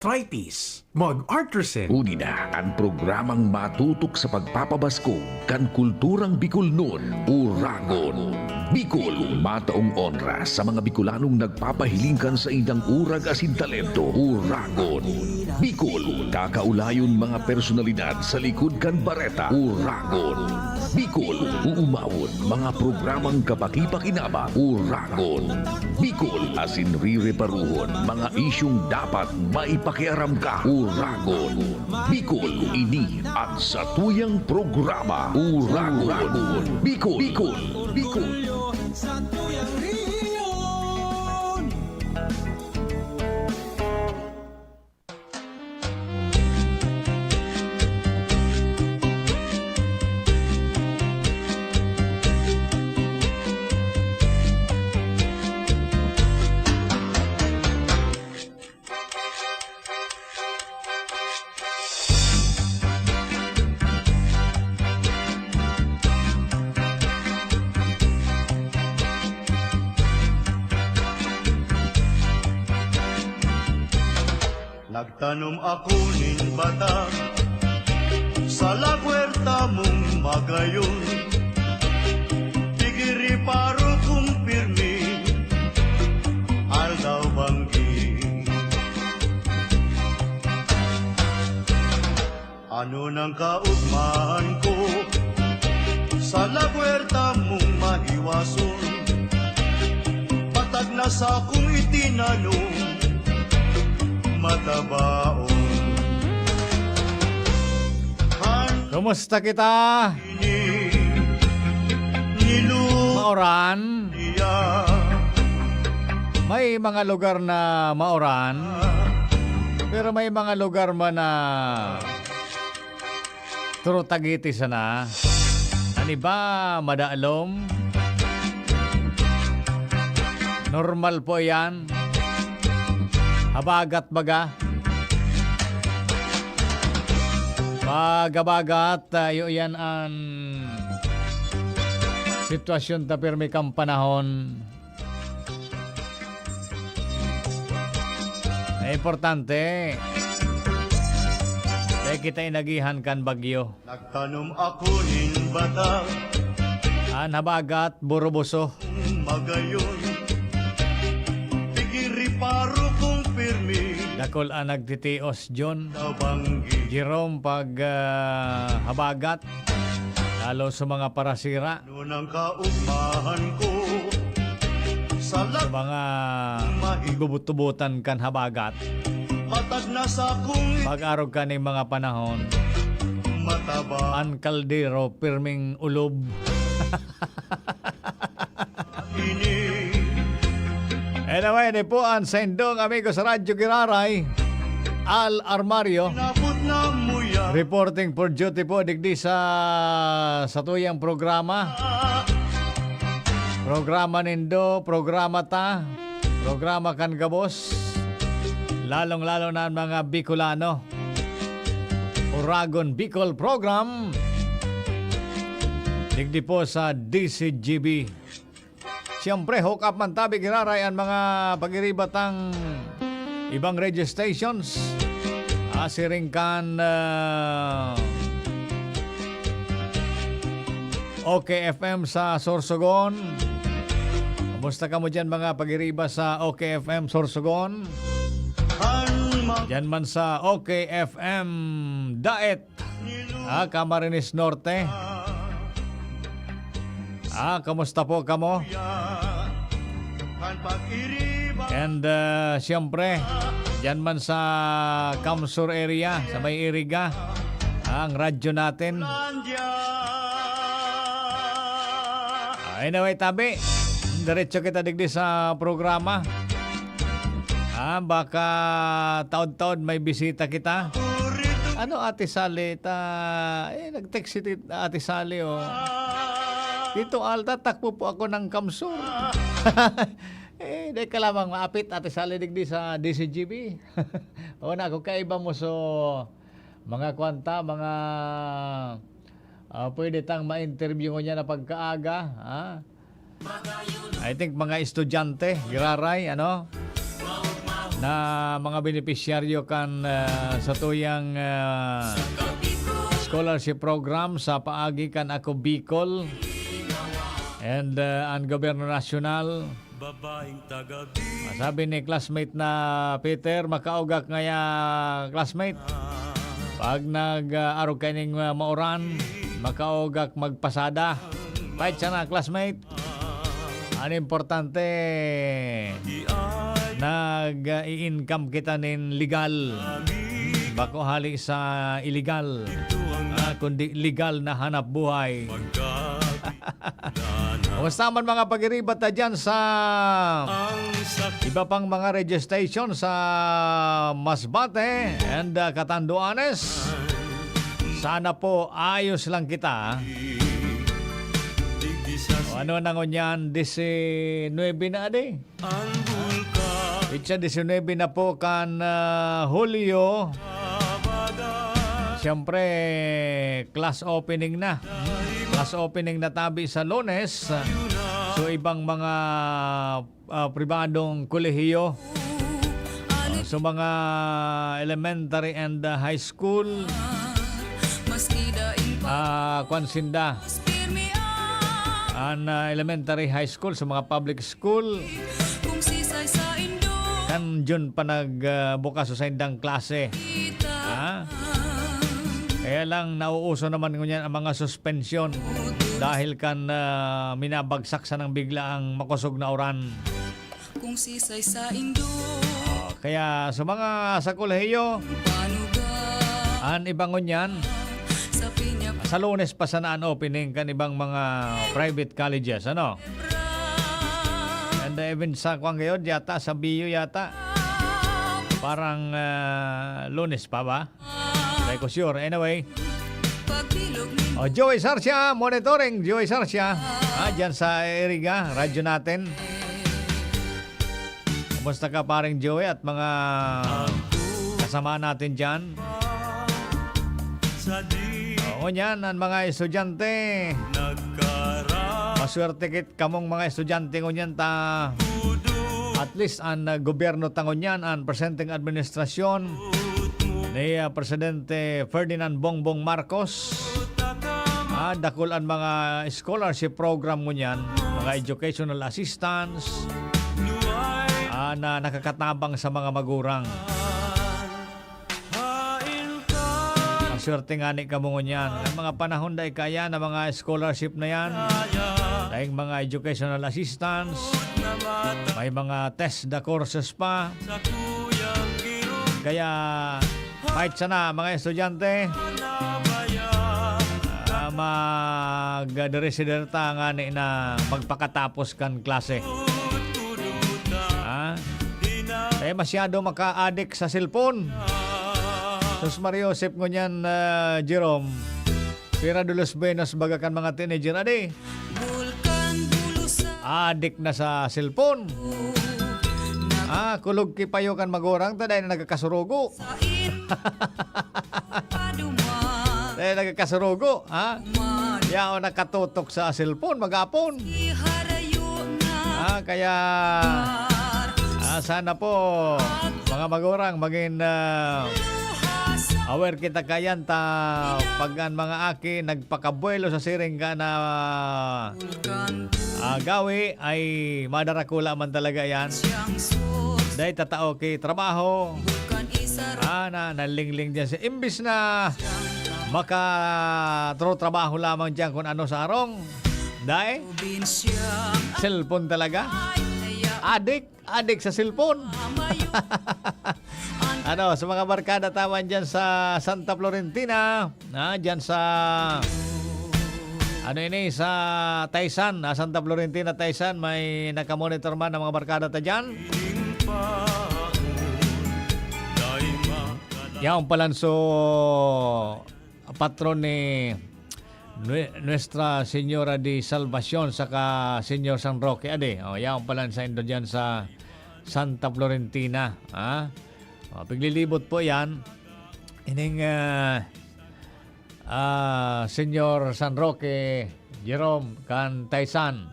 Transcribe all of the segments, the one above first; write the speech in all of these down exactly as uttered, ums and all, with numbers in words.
arthritis, mag-arthritis. Uni na an programang matutok sa pagpapabaskog kan kulturang Bikolnon, Uragon Bikol. Mataong onra sa mga Bicolanong nagpapahiling kan saindang urag asin talento, Uragon Bikol. Kakaulayon mga personalidad sa likod kan bareta, Uragon Bikol. Uumawon mga programang kapakipakinabang, Uragon Bikol, asin rireparuhon mga isyung dapat maipakiaram ka, Uragon Bikol. Ini an satuyang programa, Uragon Bikol. Bikol. Bikol. Nagtanom ako nin bata sa lagwerta mong magayon. Pigiriparo kong pirmi, aldaw banggi. Ano nang kaugmahan ko sa lagwerta mong mahiwason? Patag na sa kong itinanom, matabaon. Han- Kumusta kita? Ini, nilu- Mauran? Iya. May mga lugar na mauran, pero may mga lugar man na turutagiti sana. An iba, madalom. Normal po yan. Habagat baga. Pag habagat, ah, iyo yan an sitwasyon ta pirmi kan panahon. Ang importante, dai kita inagihan kan bagyo. Nagtanom ako nin bata. An habagat, burubuso. Magayon, pigiriparo kong pirmi. Dakul an nagtitios, John. Tabanggi. Jerome, pag, ah, habagat, lalo sa mga parasira. Ano nang kaugmahan ko sa Sa mga igbubutubutan kan habagat. Patag na sa kong Pag-arog kaning mga panahon, mataba. An kaldero, pirming ulob. Ini. Anyway, ni po an saindong amigo sa Radyo Giraray, Al Armario. Inabot na muya. Reporting for duty po, digdi sa satuyang programa. Programa nindo, programa ta, programa kan gabos. Lalong-lalo na an mga Bicolano. Uragon Bicol Program. Digdi po sa D C G B. Siyempre, hook up man tabi giraray an mga pagiriba tang ibang radio stations. Asiring kan, ah, OK F M sa Sorsogon. Kumusta kamo diyan, mga pagiriba sa OK F M Sorsogon? Diyan man sa OK F M Daet, ah, Camarines Norte. Ah, kumusta po kamo? And, ah, siyempre, diyan man sa Kamsur area, sa may Iriga, ah, ang radyo natin. Anyway, tabi, diretso kita digdi sa programa. Ah, baka taod-taod may bisita kita. Ano, Ate Sally? Ta, eh, nag-text si Tit-, Ate Sally, oh. "Tito Al, tatakbo po ako ng Kamsur." Eh, dai ka lamang maapit, Ate Sally, digdi sa D C G B. O, na, kung kaiba mo, so, mga kwanta, mga, ah, pwede tang ma-interview ngunyan na pagkaaga, ha? I think mga estudyante, giraray, ano? na mga benepisyaryo kan, ah, satuyang, ah, scholarship program sa paagi kan Ako Bicol and, ah, an Gobyerno Nasyonal. Babaeng taga Sabi ni classmate na Peter, makaogak ngaya classmate. Pag nag-arog kaining, ah, mauran, makaogak magpasada. Pait sana, classmate. An importante, nag-i-income kita nin legal. Bako hali sa illegal, ah, kundi legal na hanap buhay. Kumusta man mga pagiribat na dyan sa iba pang mga radio station sa Masbate and, ah, Catanduanes? Sana po ayos lang kita. O ano na ngunyan, disinuybe na, adi? Petsa disinuybe na po kan, ah, Hulyo. Siyempre, class opening na. Class opening na tabi sa Lunes. So, ibang mga, ah, pribadong kolehiyo. Ah, so, mga elementary and, ah, high school. Ah, kwan sinda. An, ah, elementary, high school, sa mga public school. Kan June pa nag, ah, bukas sa saindang klase. Ha? Kaya lang, nauuso naman ngunyan ang mga suspensyon dahil kan, ah, minabagsak sanang bigla ang makosog na uran. Kung sisay sa indo. Oh, kaya sa mga sa kolehiyo, panuga. An iba ngunyan, sa pinya, sa Lunes pa sana an opening kan ibang mga private colleges, ano? And even sa kwan gayod, yata, sa B U yata. Parang, ah, Lunes pa ba? Hindi ko sure. Anyway. Oh, Joey Sarcia, monitoring, Joey Sarcia. Ah, dyan sa Iriga, radyo natin. Kumusta ka, paring Joey, at mga kasama natin dyan? Oo, yan, ang mga estudyante. Maswerte kit kamong mga estudyante ngunyan ta, at least an, ah, gobyerno ta ngunyan, an presenteng administrasyon ni, ah, Presidente Ferdinand Bongbong Marcos, ah, dakul an mga scholarship program ngunyan, mga educational assistance, ah, na nakakatabang sa mga magurang. Maswerte ngani kamo ngunyan. Ang mga panahon dai kaya na mga scholarship na yan, daing mga educational assistance, may mga TESDA courses pa. Kaya, kahit sana, mga estudyante, ah, mag-diri-sidiri ta ngani na magpakatapos kan klase. Ha? Eh, masyado maka-addict sa cellphone. Sus Maria Josep ngunyan, ah, Jerome. Pira de los buenos baga kan mga teenager, adi? Adik na sa cellphone. Ah, kulog ki payo kan magurang ta, dai na nagkakasurugo. Dai na nagkakasurugo, ha? Yaon nakatutok sa cellphone, magapon. Ah, kaya, ah, sana po, mga magurang, magin, ah, aware kita kayan ta pag an mga aki nagpakabuelo sa siring ka na, ah, gawi ay madarakula man talaga yan. Dahil tatao ki trabaho, ah, na nalingling dyan siya. Imbis na maka-trabaho lamang dyan kung ano sa arong, dai, cellphone talaga. Adik, adik sa cellphone. Ano, sa mga barkada taman dyan sa Santa Florentina, ah, dyan sa, ano ini, sa Taysan, ah, Santa Florentina, Taysan, may nakamonitor man ng mga barkada ta dyan. Yaong palanso patron ni Nue-, Nuestra Señora de Salvacion saka Señor San Roque, adi. O, yaon pala sa indo dyan sa Santa Florentina, ha? O, piglilibot po yan. Ining, ah, ah, Señor San Roque Jerome kan Taysan.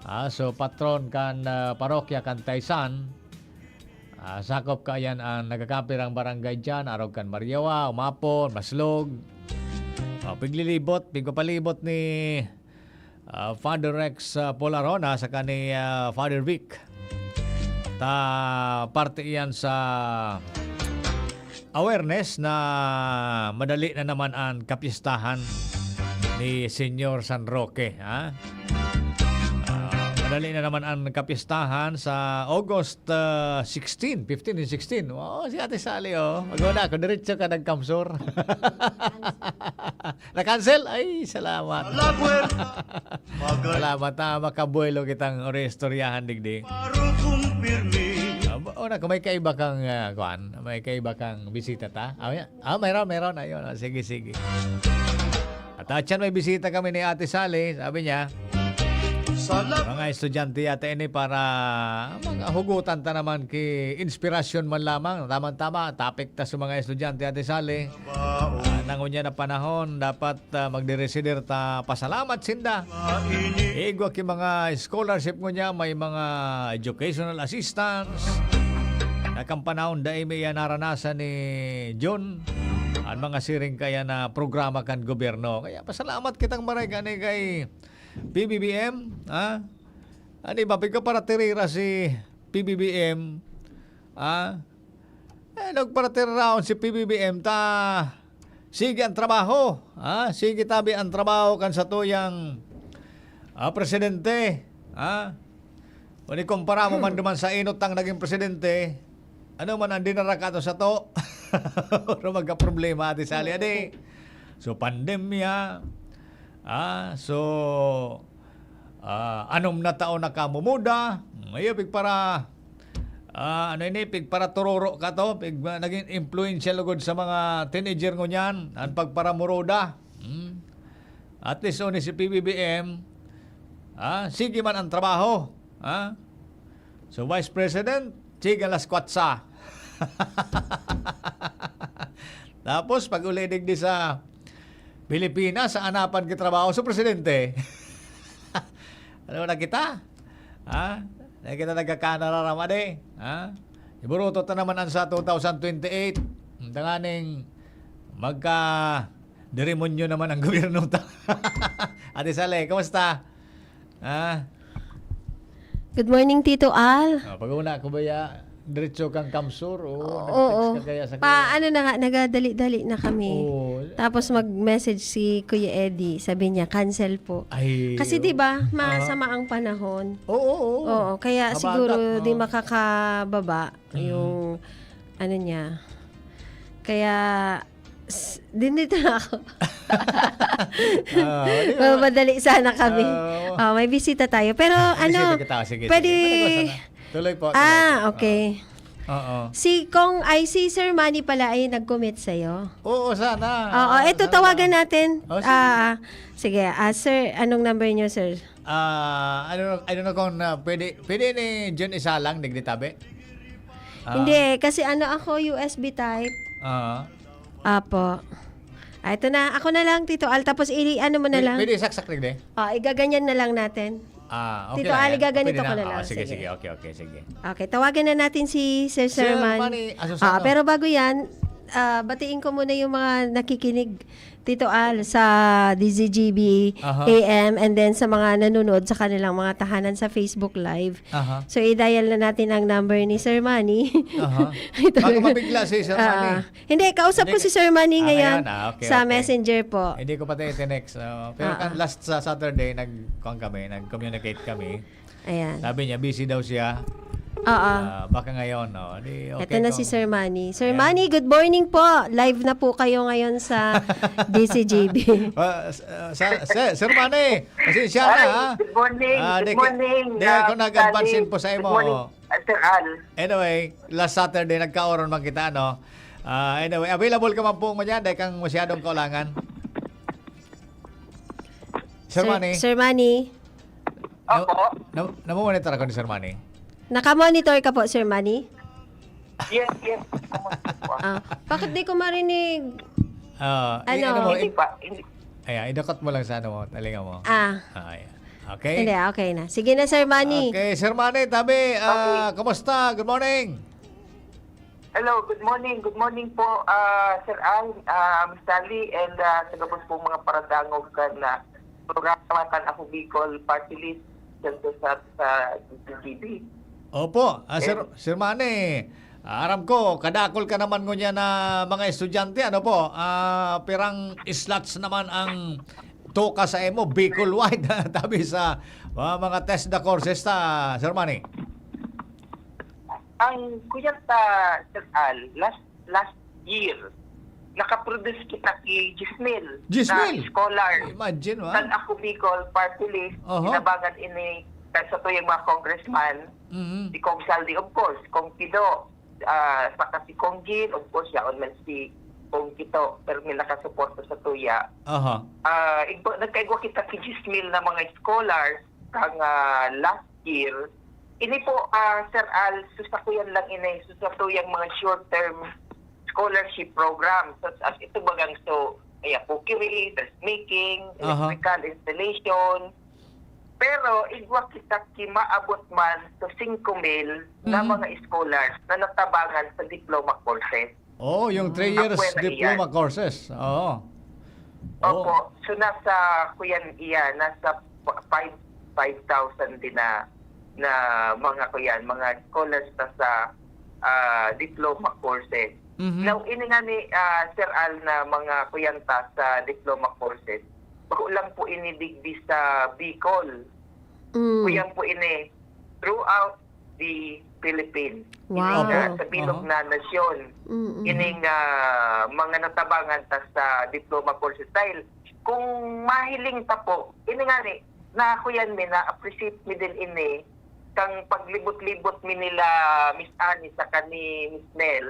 Ah, so, patron kan, ah, parokya kan Taysan. Ah, sakop kaiyan ang nagakapirang barangay diyan, arog kan Mariawa, Umapon, Maslog. Ah, piglilibot, pigpapalibot ni, ah, Father Rex, ah, Polarona saka ni, ah, Father Vic. Ta parte iyan sa awareness na madali na naman ang kapistahan ni Señor San Roque, ha? Ah, madali na naman ang kapistahan sa August, ah, sixteen, fifteen and sixteen. Wow, si Ate Sally, oh. Maguna ako, diretso ka nagkamsor. Na-cancel? Ay, salamat. Salamat, ah, makabuelo kitang oristoryahan, digdi. Ah, ba- o na, kung may kaiba kang, ah, kuwan, may kaiba kang bisita ta? Ah, yan. Ah, mayroon, mayroon. Ayun, ah, sige, sige. At, ah, tiyan, may bisita kami ni Ate Sally, sabi niya, mga estudyante yata ini para maghugutan ta naman ki inspirasyon man lamang. Tamang-tama, topic ta sa mga estudyante, Ate Sally. Ah, nang unya na panahon, dapat, ah, magdirisidor ta pasalamat sinda. Igwa ki mga scholarship ngunyan, may mga educational assistance. Na kan panahon dai mi iyan naranasan ni John, ang mga siring kaya na programa kan gobyerno. Kaya pasalamat kitang maray gani kay P B B M, ha? Ano ba, pigkaparatirira si P B B M, ha? Eh, nagparatiriraon si P B B M, ta sige ang trabaho, ha? Sige tabi ang trabaho kan satuyang, ah, presidente, ha? Kung ikumpara mo man duman sa inot tang naging presidente, ano man ang dinara kato sato? Pero magkaproblema, Ate Sally, adi. So, pandemya, ah, so, ah, anom na taon na kamumuda, ngayon, pigpara-, ah, ano ini, pigparaturoro kato, pig-, naging influential lugod sa mga teenager ngunyan, ang pagparamuroda. Hmm. At least, oni si P B B M, ah, sige man ang trabaho, ah. So, Vice President, sige las kwatsa. Tapos, pag uli digdi sa Pilipinas, sa anapan ki trabaho sa presidente. Ano na kita? Ha? Na kita nagkakanararam, ade? Ha? Iburutot na naman ang sa two thousand twenty-eight. Tanganing magka-demonyo naman ang gobyerno ta. Ate Sally, kumusta? Ha? Good morning, Tito Al. Ah, pag-una ko ba ya, diretso kang kamsur o Oo. nag-text ka kaya sa Pa, kanya? ano na nga, nagadali-dali na kami. Oo. Tapos mag-message si Kuya Eddie, sabi niya, "Cancel po." Ay, Kasi oo. 'di ba, Aha. masama ang panahon. Oo, oo. Oo, kaya Habagat, siguro 'di no? makakababa Mm. yung ano niya. Kaya, s-, din dito na ako. Ah, di ba? Mamadali sana kami. Oo. Oh, may bisita tayo. Pero May ano, bisita kita. Sige, pwede sige. Pwede ko sana. Tuloy po, tuloy Ah, po. okay. Oo. Oo. Si Kong, ay, si Sir Manny pala ay nag-commit sa'yo. Oo, sana. Oo, eto, Sana. tawagan natin. Oh, sige. Ah, sige. Ah, sir, anong number niyo, sir? Ah, I don't know, I don't know kung na, pwede, pwede ni Jun isa lang, digdi tabi? Ah. Hindi, kasi ano ako, U S B type. Ah. Apo. Ah, ito na. Ako na lang, Tito Al. Tapos, i-, ano mo na Pwede, lang. pwede saksak, digdi? Ah, igaganyan na lang natin. Ah, okay Tito lang Ali, yan. gaganito Pwede ko na? na lang. Ah, sige, Sige. sige. Okay, okay, sige. Okay, tawagan na natin si Sir Sir Sermon. Manny Asusano. Ah, pero bago yan, ah, batiin ko muna yung mga nakikinig, Tito Al, sa D Z G B Aha. A M, and then sa mga nanonood sa kanilang mga tahanan sa Facebook Live. Aha. So, i-dial na natin ang number ni Sir Manny. Aha. Ito Baka lang. mabigla si Sir Ah, Manny. Hindi, kausap Hindi ko ka si Sir Manny Ah, ngayon ngayon? Ah, okay, sa okay. Messenger po. Hindi ko pa tayo tinext, ah, pero Ah, kan ah. last sa Saturday, nag-, kuwan kami, nag-communicate kami. Ayan. Sabi niya, busy daw siya. Oo. Ah, baka ngayon, no? Di, okay Eto na si kung Sir Manny. Sir Ayan. Manny, good morning po. Live na po kayo ngayon sa D C G B. Ah, s-, ah, sa, Sir, Sir Manny, pasensya na, Ay, ha? good morning. Ah, Good di ki-, morning, di ah, ako nag-advance Sally. info sa imo. Good morning, ah, Sir Al. Anyway, last Saturday, nagkaoron man kita, no? Ah, anyway, available ka man po mo dyan, dahil kang masyadong kaulangan. Sir Sir, Manny? Sir Manny? Na, Opo. na, namumonitor ako ni Sir Manny. Nakamonitor ka po, Sir Manny? Yes, yes. Ah, bakit di ko marinig? Ah, i-, Ano? ano mo, Hindi i-, pa, hindi. ayan, idakot mo lang sa ano mo, talinga mo. Ah. Ah, ayan. Okay? Hindi, okay na. Sige na, Sir Manny. Okay, Sir Manny, tabi, ah, Okay. kumusta? Good morning. Hello, good morning. Good morning po, ah, Sir Al, ah, Miss Sally, and, ah, sa gabos pong mga paradangog kan, ah, programa kan Ako Bicol Party List dyan po sa, sa D T V. Opo, ah, Sir, Yes. Sir Manny, ah, aram ko, kadakol ka naman ngunyan na mga estudyante, ano po? Ah, pirang slots naman ang tuka sa imo, Bicol wide, tabi sa, ah, mga TESDA courses ta, Sir Manny? Ang kuya ta, Sir Al, last, last year, nakaproduce kita ki diyes mil Diyes mil? na scholar. Imagine, wa? Kan Ako Bicol Party List, Oho. Tinabangan ini kan satuyang mga congressman, Mhm. si Cong Saldi, of course, Cong Pido, ah, saka si Cong Gin, of course, yaon man si Cong Kito, pero may nakasuporta sa tuya. Aha. Ah, igwa, nagkaigwa kita ki diyes mil na mga scholars kang, ah, last year. Ini po, ah, Sir Al, susakuyan lang ini, susatuyang mga short-term scholarship program, such as ito bagang so, ay, apothecary, dressmaking, Aha. electrical installation. Pero igwa kita ki maabot man sa singko mil na Mhm. mga scholars na natabangan sa diploma courses. Oh, yung three Mm. years Akwera diploma iyan. courses. Oo. Oo. Opo. So, nasa, kuyan, iya, nasa five, five thousand din na, na mga, kuyan, mga scholars na sa, ah, diploma courses. Mhm. Now, ini nga ni, ah, Sir Al na mga, kuyan, ta sa diploma courses, bako lang po ini digdi sa Bicol. Mm. Kuyan po ini throughout the Philippines. Wow. Ining, ah, Opo. sa bilog Aha. na nasyon, Mm-mm. ining, ah, mga natabangan ta sa diploma courses. Dahil kung mahiling ta po, ini nga ni, nakuyan mi, na-appreciate mi din ini, kang paglibot-libot mi nila Miss Annie saka ni Miss Nel,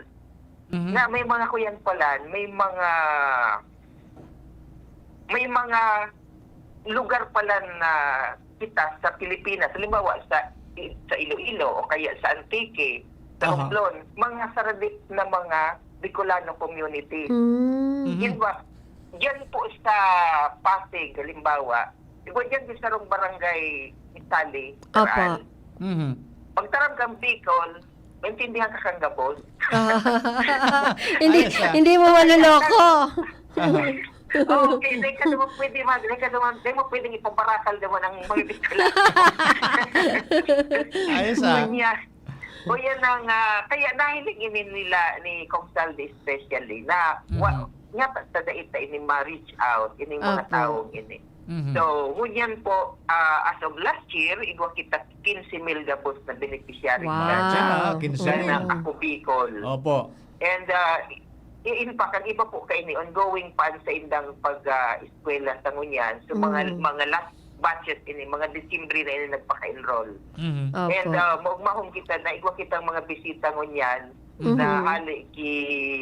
Mhm. na may mga kuyan pala, may mga, may mga lugar pala na kita sa Pilipinas, halimbawa sa, sa Iloilo o kaya sa Antique, sa Aha. Romblon, mga saradip na mga Bicolano community. Mm. Mhm. Yun ba? Diyan po sa Pasig, halimbawa, di ba diyan sa sarong barangay Itali, Opo. Taran? Mhm. Pagtaram kang Bicol, maintindihan ka kang gabos. Hindi, Ayos, ah. hindi mo manloloko. Aha. Okay, di ka naman pwede mag-, di ka naman, di mo pwedeng ipabarakal naman ang mga Bicolano. Ayos, ah. Ngunyan. O yan ang, ah, kaya nahiling ini nila ni Kong Saldi especially na wa-, Mhm. nga ta-, ta-, dai ta ini ma-reach out, ining mga Opo. taong ini. Mhm. So, ngunyan po, ah, as of last year, igwa kita quince mil gabos na beneficiary Wow. na Imagine, ah, quince mil. na Ako Bicol. Opo. And, ah, i-, in fact, ang iba po kaini, ongoing pa ang saindang pag, ah, eskwela sa ngunyan. So, mga, Mm. mga last batches ini, mga Disyembre na ini nagpaka-enroll. Mhm. Opo. And, ah, maugmahon kita na igwa kitang mga bisita ngunyan Mhm. na hali ki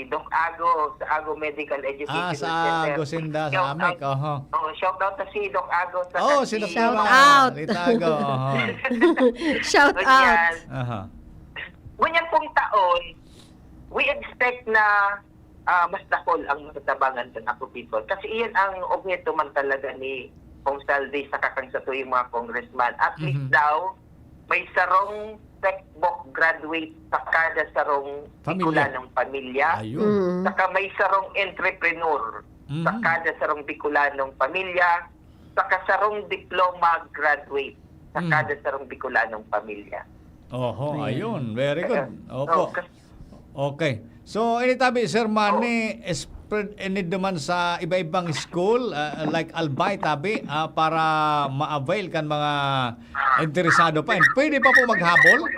Doc Ago, sa Ago Medical Education Ah, sa Center. Ago sinda, sa Shout Amec, out. oho. Oh, shout out na si Doc Ago sa Oh, kasi si Doc Shout Ago. out. Litago, oho. Shout Ngunyan. out. Aha. Ngunyan pong taon, we expect na, ah, mas dakol ang matatabangan kan Ako Bicol. Kasi iyan ang obheto man talaga ni Kong Saldi saka kan satuyang mga congressman. At least Mhm. daw, may sarong textbook graduate sa kada sarong Pamilya. Bicolanong pamilya. Ayun. Mm. Saka may sarong entrepreneur sa Mm. kada sarong Bicolanong pamilya. Saka sarong diploma graduate sa Mm. kada sarong Bicolanong pamilya. Oho, Ayan. ayun. Very good. Eh, Opo. oh, kas- Okay. So, ini tabi, Sir Manny, Oh. spread ini duman sa iba-ibang school, ah, like Albay, tabi, ah, para ma-avail kan mga interesado pa. And pwede pa po maghabol?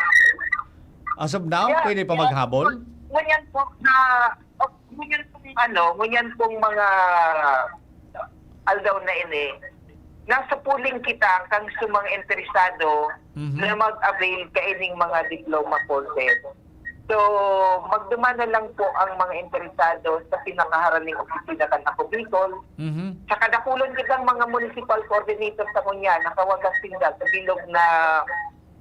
As of now, Yeah, pwede pa yeah. maghabol? Ngunyan po na, oh, ngunyan pong ano, ngunyan pong mga aldaw na ini, nasa pooling kita kang sa mga interesado Mhm. na mag-avail kaining mga diploma courses. So, magduman na lang po ang mga interesado sa pinakaharaning opisina kan Ako Bicol. Mhm. Sa kadakulan kitang mga municipal coordinator sa ngunyan, nakawagas sinda sa bilog na,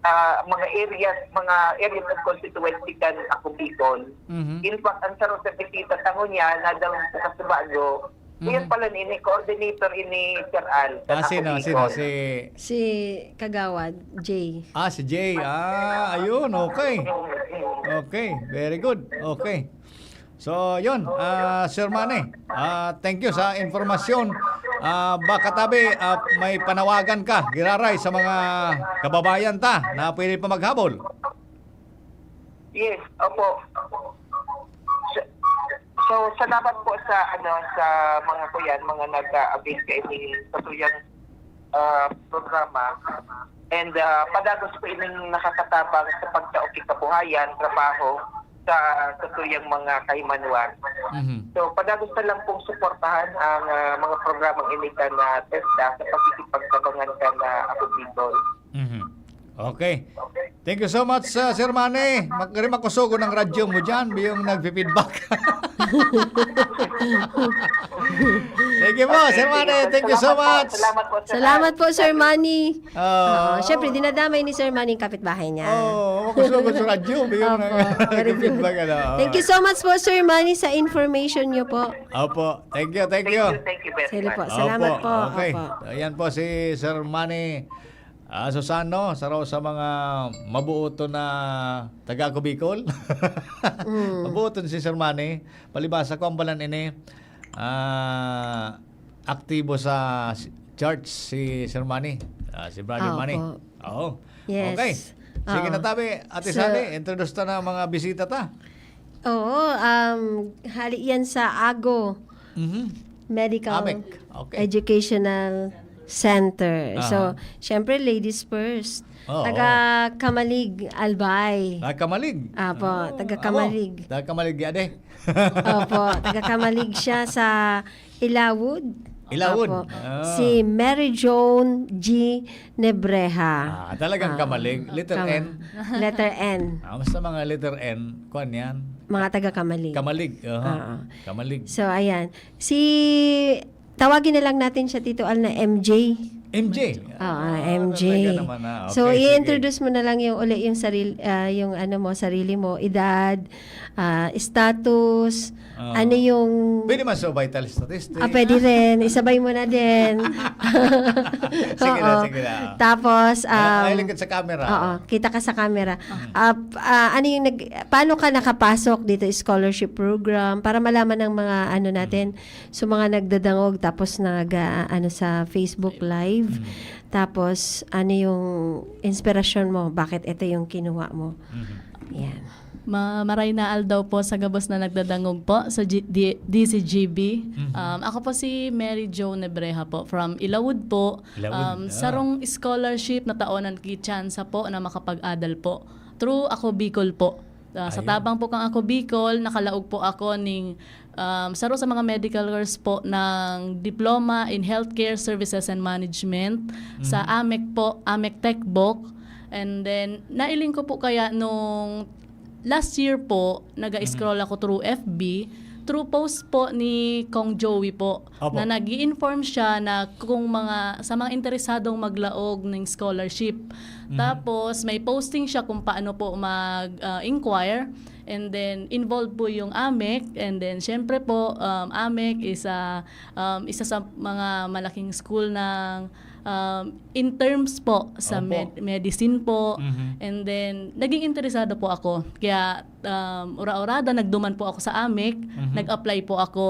ah, mga areas, mga areas of constituency kan Ako Bicol. Mhm. In fact, ang sarong sa bisita sa ngunyan, nadalong sa Kasubago, Iyan pala ini, coordinator ini, Sir Al, sa Ah, sino, Ako sino? Bicol. Si Si Kagawad, Jay. Ah, si Jay. Ah, ayun, okay. Okay, very good. Okay. So, yun, ah, Sir Manny, ah, thank you sa informasyon. Ah, baka tabi, ah, may panawagan ka, giraray sa mga kababayan ta na pwede pa maghabol. Yes, opo. So, so, salamat po sa, ano, sa mga kuyan, mga nag-a-avail kaining satuyang, ah, programa. And, ah, padagos po ining nakakatabang sa pagtao ki kabuhayan, trabaho sa satuyang mga kahimanuan. Mhm. So, padagos na lang pong suportahan ang, ah, mga programang ini kan TESDA sa pakikipagtabangan kan Ako Bicol. Mhm. Okay. Thank you so much, ah, Sir Manny. Mag-, makusogon ang radyo mo dyan, yung nagpi-feedback. Sige po, Sir Manny. Thank you so much. Salamat po, Sir Salamat Al. po, Sir Manny. Ah. Oo, syempre, dinadamay ni Sir Manny yung kapitbahay niya. Oo, makusogon sa radyo, yung Opo, nag-, very good. nagpi-feedback, ano. Thank you so much po, Sir Manny, sa information niyo po. Opo. Thank you, thank Thank you. you, thank you very Sige much. po, salamat Opo, po. okay. Opo. Ayan po si Sir Manny, ah, Susano, saro sa mga mabuoton na taga Ako Bicol. Mm. Mabuoton si Sir Manny. Palibasa ko, ang balan ini, ah, aktibo sa s-, church si Sir Manny, ah, si Brother Ah, Manny. opo. Oo. Yes. Okay. Sige Oo. na, tabi. Ate So, Sally, introduce ta na ang mga bisita ta. Oo, um, hali yan sa Ago Mhm. Medical Amek. Okay. Educational Center. Aha. So, syempre, ladies first. Oo. Taga Camalig, Albay. Ah, Camalig? Apo, Oo, taga ako. Camalig. Taga Camalig, yade. Opo, taga Camalig siya sa Ilawod. Ilawod. Opo. Ah. Si Mary Joan G Nebreha. Ah, talagang Ah, Camalig. Letter Cam-, N. letter N. Ah, basta mga letter N, kuwan yan. Mga taga Camalig. Camalig, aha. Oo. Camalig. So, ayan. Si, tawagin na lang natin siya, Tito Al, na M J. M J. Oo, Ah, M J. talaga naman, ah. So, Okay, sige. i-introduce mo na lang yung uli yung saril-, ah, yung ano mo, sarili mo, edad, ah, status, Ah. ano yung Pwede man sa vital statistics. Ah, pwede rin. Isabay mo na din. Sige na, Oo. sige na. Tapos, Ah, um, ay, lingkod sa camera. Oo, kita ka sa camera. Mm. Ah, p-, ah, ano yung nag-, paano ka nakapasok dito, scholarship program, para malaman ng mga ano natin, Mm. so mga nagdadangog tapos nag, ah, ano sa Facebook Live. Mm. Tapos, ano yung inspirasyon mo? Bakit ito yung kinuha mo? Mhm. Yan. Ma-, maray na aldaw po sa gabos na nagdadangog po sa G-, D-, D C G B. Mhm. Um, ako po si Mary Jo Nebreha po, from Ilawod po. Ilawod, Um, ah. sarong scholarship na taonan ki tsansa po na makapag-adal po. Through Ako Bicol po. Ah, sa Ayun. tabang po kang Ako Bicol, nakalaog po ako ning, um, saro sa mga medical course po ng Diploma in Healthcare Services and Management sa Mhm. amec po, amec Techboc. And then, nailing ko po kaya nung last year po, naga-scroll Mhm. ako through F B, through post po ni Kong Joey po, Opo. na nag-i-inform siya na kung mga, sa mga interesadong maglaog ng scholarship. Mhm. Tapos, may posting siya kung paano po mag, ah, inquire. And then, involved po yung amec. And then, syempre po, um, amec is, ah, um, isa sa mga malaking school ng, um, in terms po sa Opo. med-, medicine po. Mhm. And then, naging interesado po ako. Kaya, um, ura-urada, nagduman po ako sa amec, Mhm. nag-apply po ako.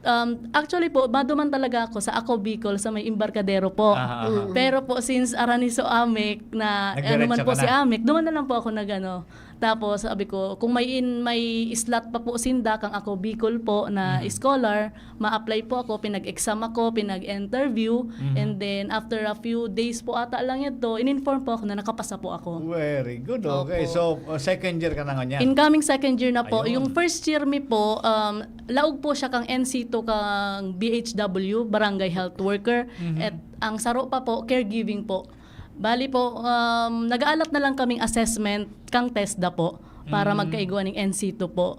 Um, actually po, maduman talaga ako sa Ako Bicol, sa may Embarcadero po. Aha, aha. Mm. Pero po, since araniso amec na, Nagdiretso ano man po ka si na? amec, duman na lang po ako nag-ano. Tapos, sabi ko, kung may in-, may slot pa po sinda, kang Ako Bicol po na Mhm. scholar, ma-apply po ako, pinag-exam ako, pinag-interview, Mhm. and then, after a few days po ata lang yun to, in-inform po ako na nakapasa po ako. Very good. Okay. Opo. So, uh, second year ka na ngunyan? Incoming second year na po. Ayun. Yung first year mi po, um, laog po siya kang N C two, kang B H W, Barangay Health Worker. Mhm. At ang saro pa po, caregiving po. Bali po, um, nag-aalat na lang kaming assessment kang TESDA po para Mm. magkaigwa ning N C two po.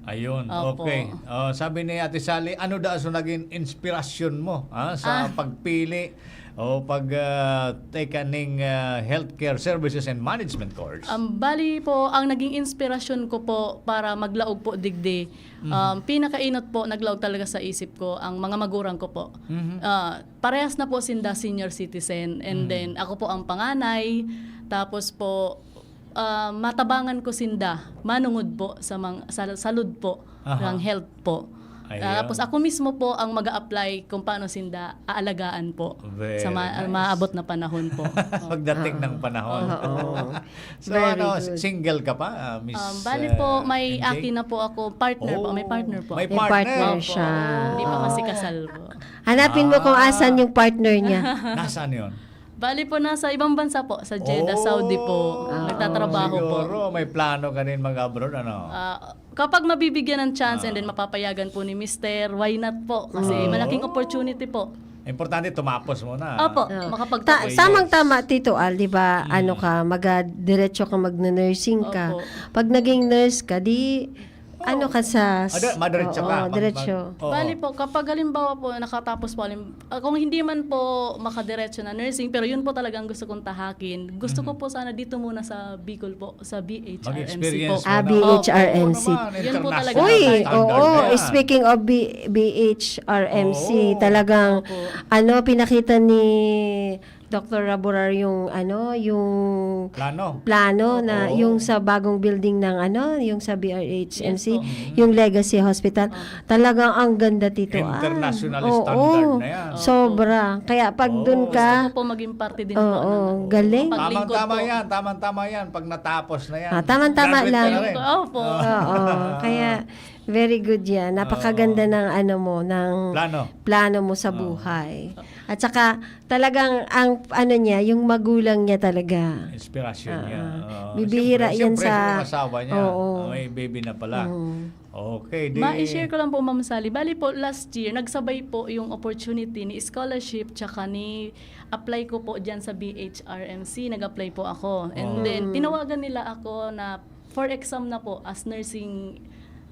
Ayun, Opo. okay. Ah, sabi ni Ate Sally, ano daw so naging inspirasyon mo, ha, sa Ah. pagpili O pag, ah, take ning, ah, healthcare services and management course? Um, bali po, ang naging inspirasyon ko po para maglaog po digdi, Mhm. um, pinakainot po, naglaog talaga sa isip ko ang mga magurang ko po. Mhm. Ah, parehas na po sinda senior citizen, and Mhm. then ako po ang panganay, tapos po, ah, matabangan ko sinda manungod po sa mang-, sa salud po, Aha. ng health po. Ayun. Tapos ako mismo po ang mag-a-apply kung paano sinda aalagaan po sa ma-, Very nice. maabot na panahon po. Pagdating ng Ah. panahon. Oo. So, Very ano, good. single ka pa, ah, Miss, Um, bali po, ah, may M J? akin na po ako, partner po. May Oh, partner po. may May partner. partner Opo. siya. Hindi pa kasi Oo. kasal po. Hanapin mo kung Ah. asan yung partner niya. Nasaan yun? Bali po, nasa ibang bansa po, sa Jeddah, Oh, Saudi po. Ah, Nagtatrabaho po. siguro may plano ka rin mag-abroad, ano? Ah, kapag mabibigyan ng chance and Ah. then mapapayagan po ni Mister, why not po? Kasi Mm. malaking opportunity po. Importante, tumapos muna. Opo, Ah. makapagtapos. Ta-, Yes. tamang-tama, Tito Al, di ba? Mm. Ano ka, maga-, diretso ka, magna-nursing ka. Opo. Pag naging nurse ka, di, Oo. ano ka sa s-, Ah, di, madiretso ka. oo, Pag, diretso. pag, oo. Bali po, kapag halimbawa po, nakatapos po, halim-, ah, kung hindi man po makadiretso na nursing, pero yun po talagang gusto kong tahakin. Gusto ko Mhm. po sana dito muna sa Bicol po, sa B H R M C Mag-experience po. Ah, muna. B H R M C. Opo. Oo naman, Yun po talaga. international Uy, standard oo, na yan. speaking of B-, B H R M C, Oo. talagang, Opo. ano, pinakita ni Doktor Laborar yung, ano, yung Plano. plano na Oo. yung sa bagong building ng, ano, yung sa B R H M C, Yes po. yung Legacy Hospital. Ah. Talagang ang ganda, Tito Ann. International Oo. standard na yan. Opo. Sobra. Kaya pag Oo. dun ka, Gusto ko po maging parte din po Oo, ng, ano, galing. paglingkod Tamang-tama po. yan, tamang-tama yan. Pag natapos na yan, Ah, tamang-tama graduate ka lang. na rin. Opo. Oo. Oo, kaya very good yan. Napakaganda Oo. ng ano mo, ng Plano. plano mo sa Oo. buhay. At saka, talagang ang ano niya, yung magulang niya talaga. Inspirasyon niya. Ah, ah. Oo. Bibihira Siyempre, yan siyempre, sa yung asawa niya. Oo. Oh, may baby na pala. Mm. Okay, di Ma-share ko lang po, Ma'am Sally. Bali po, last year, nagsabay po yung opportunity ni scholarship tsaka ni apply ko po dyan sa B H R M C. Nag-apply po ako. And Oo. then, Mm. tinawagan nila ako na for exam na po as nursing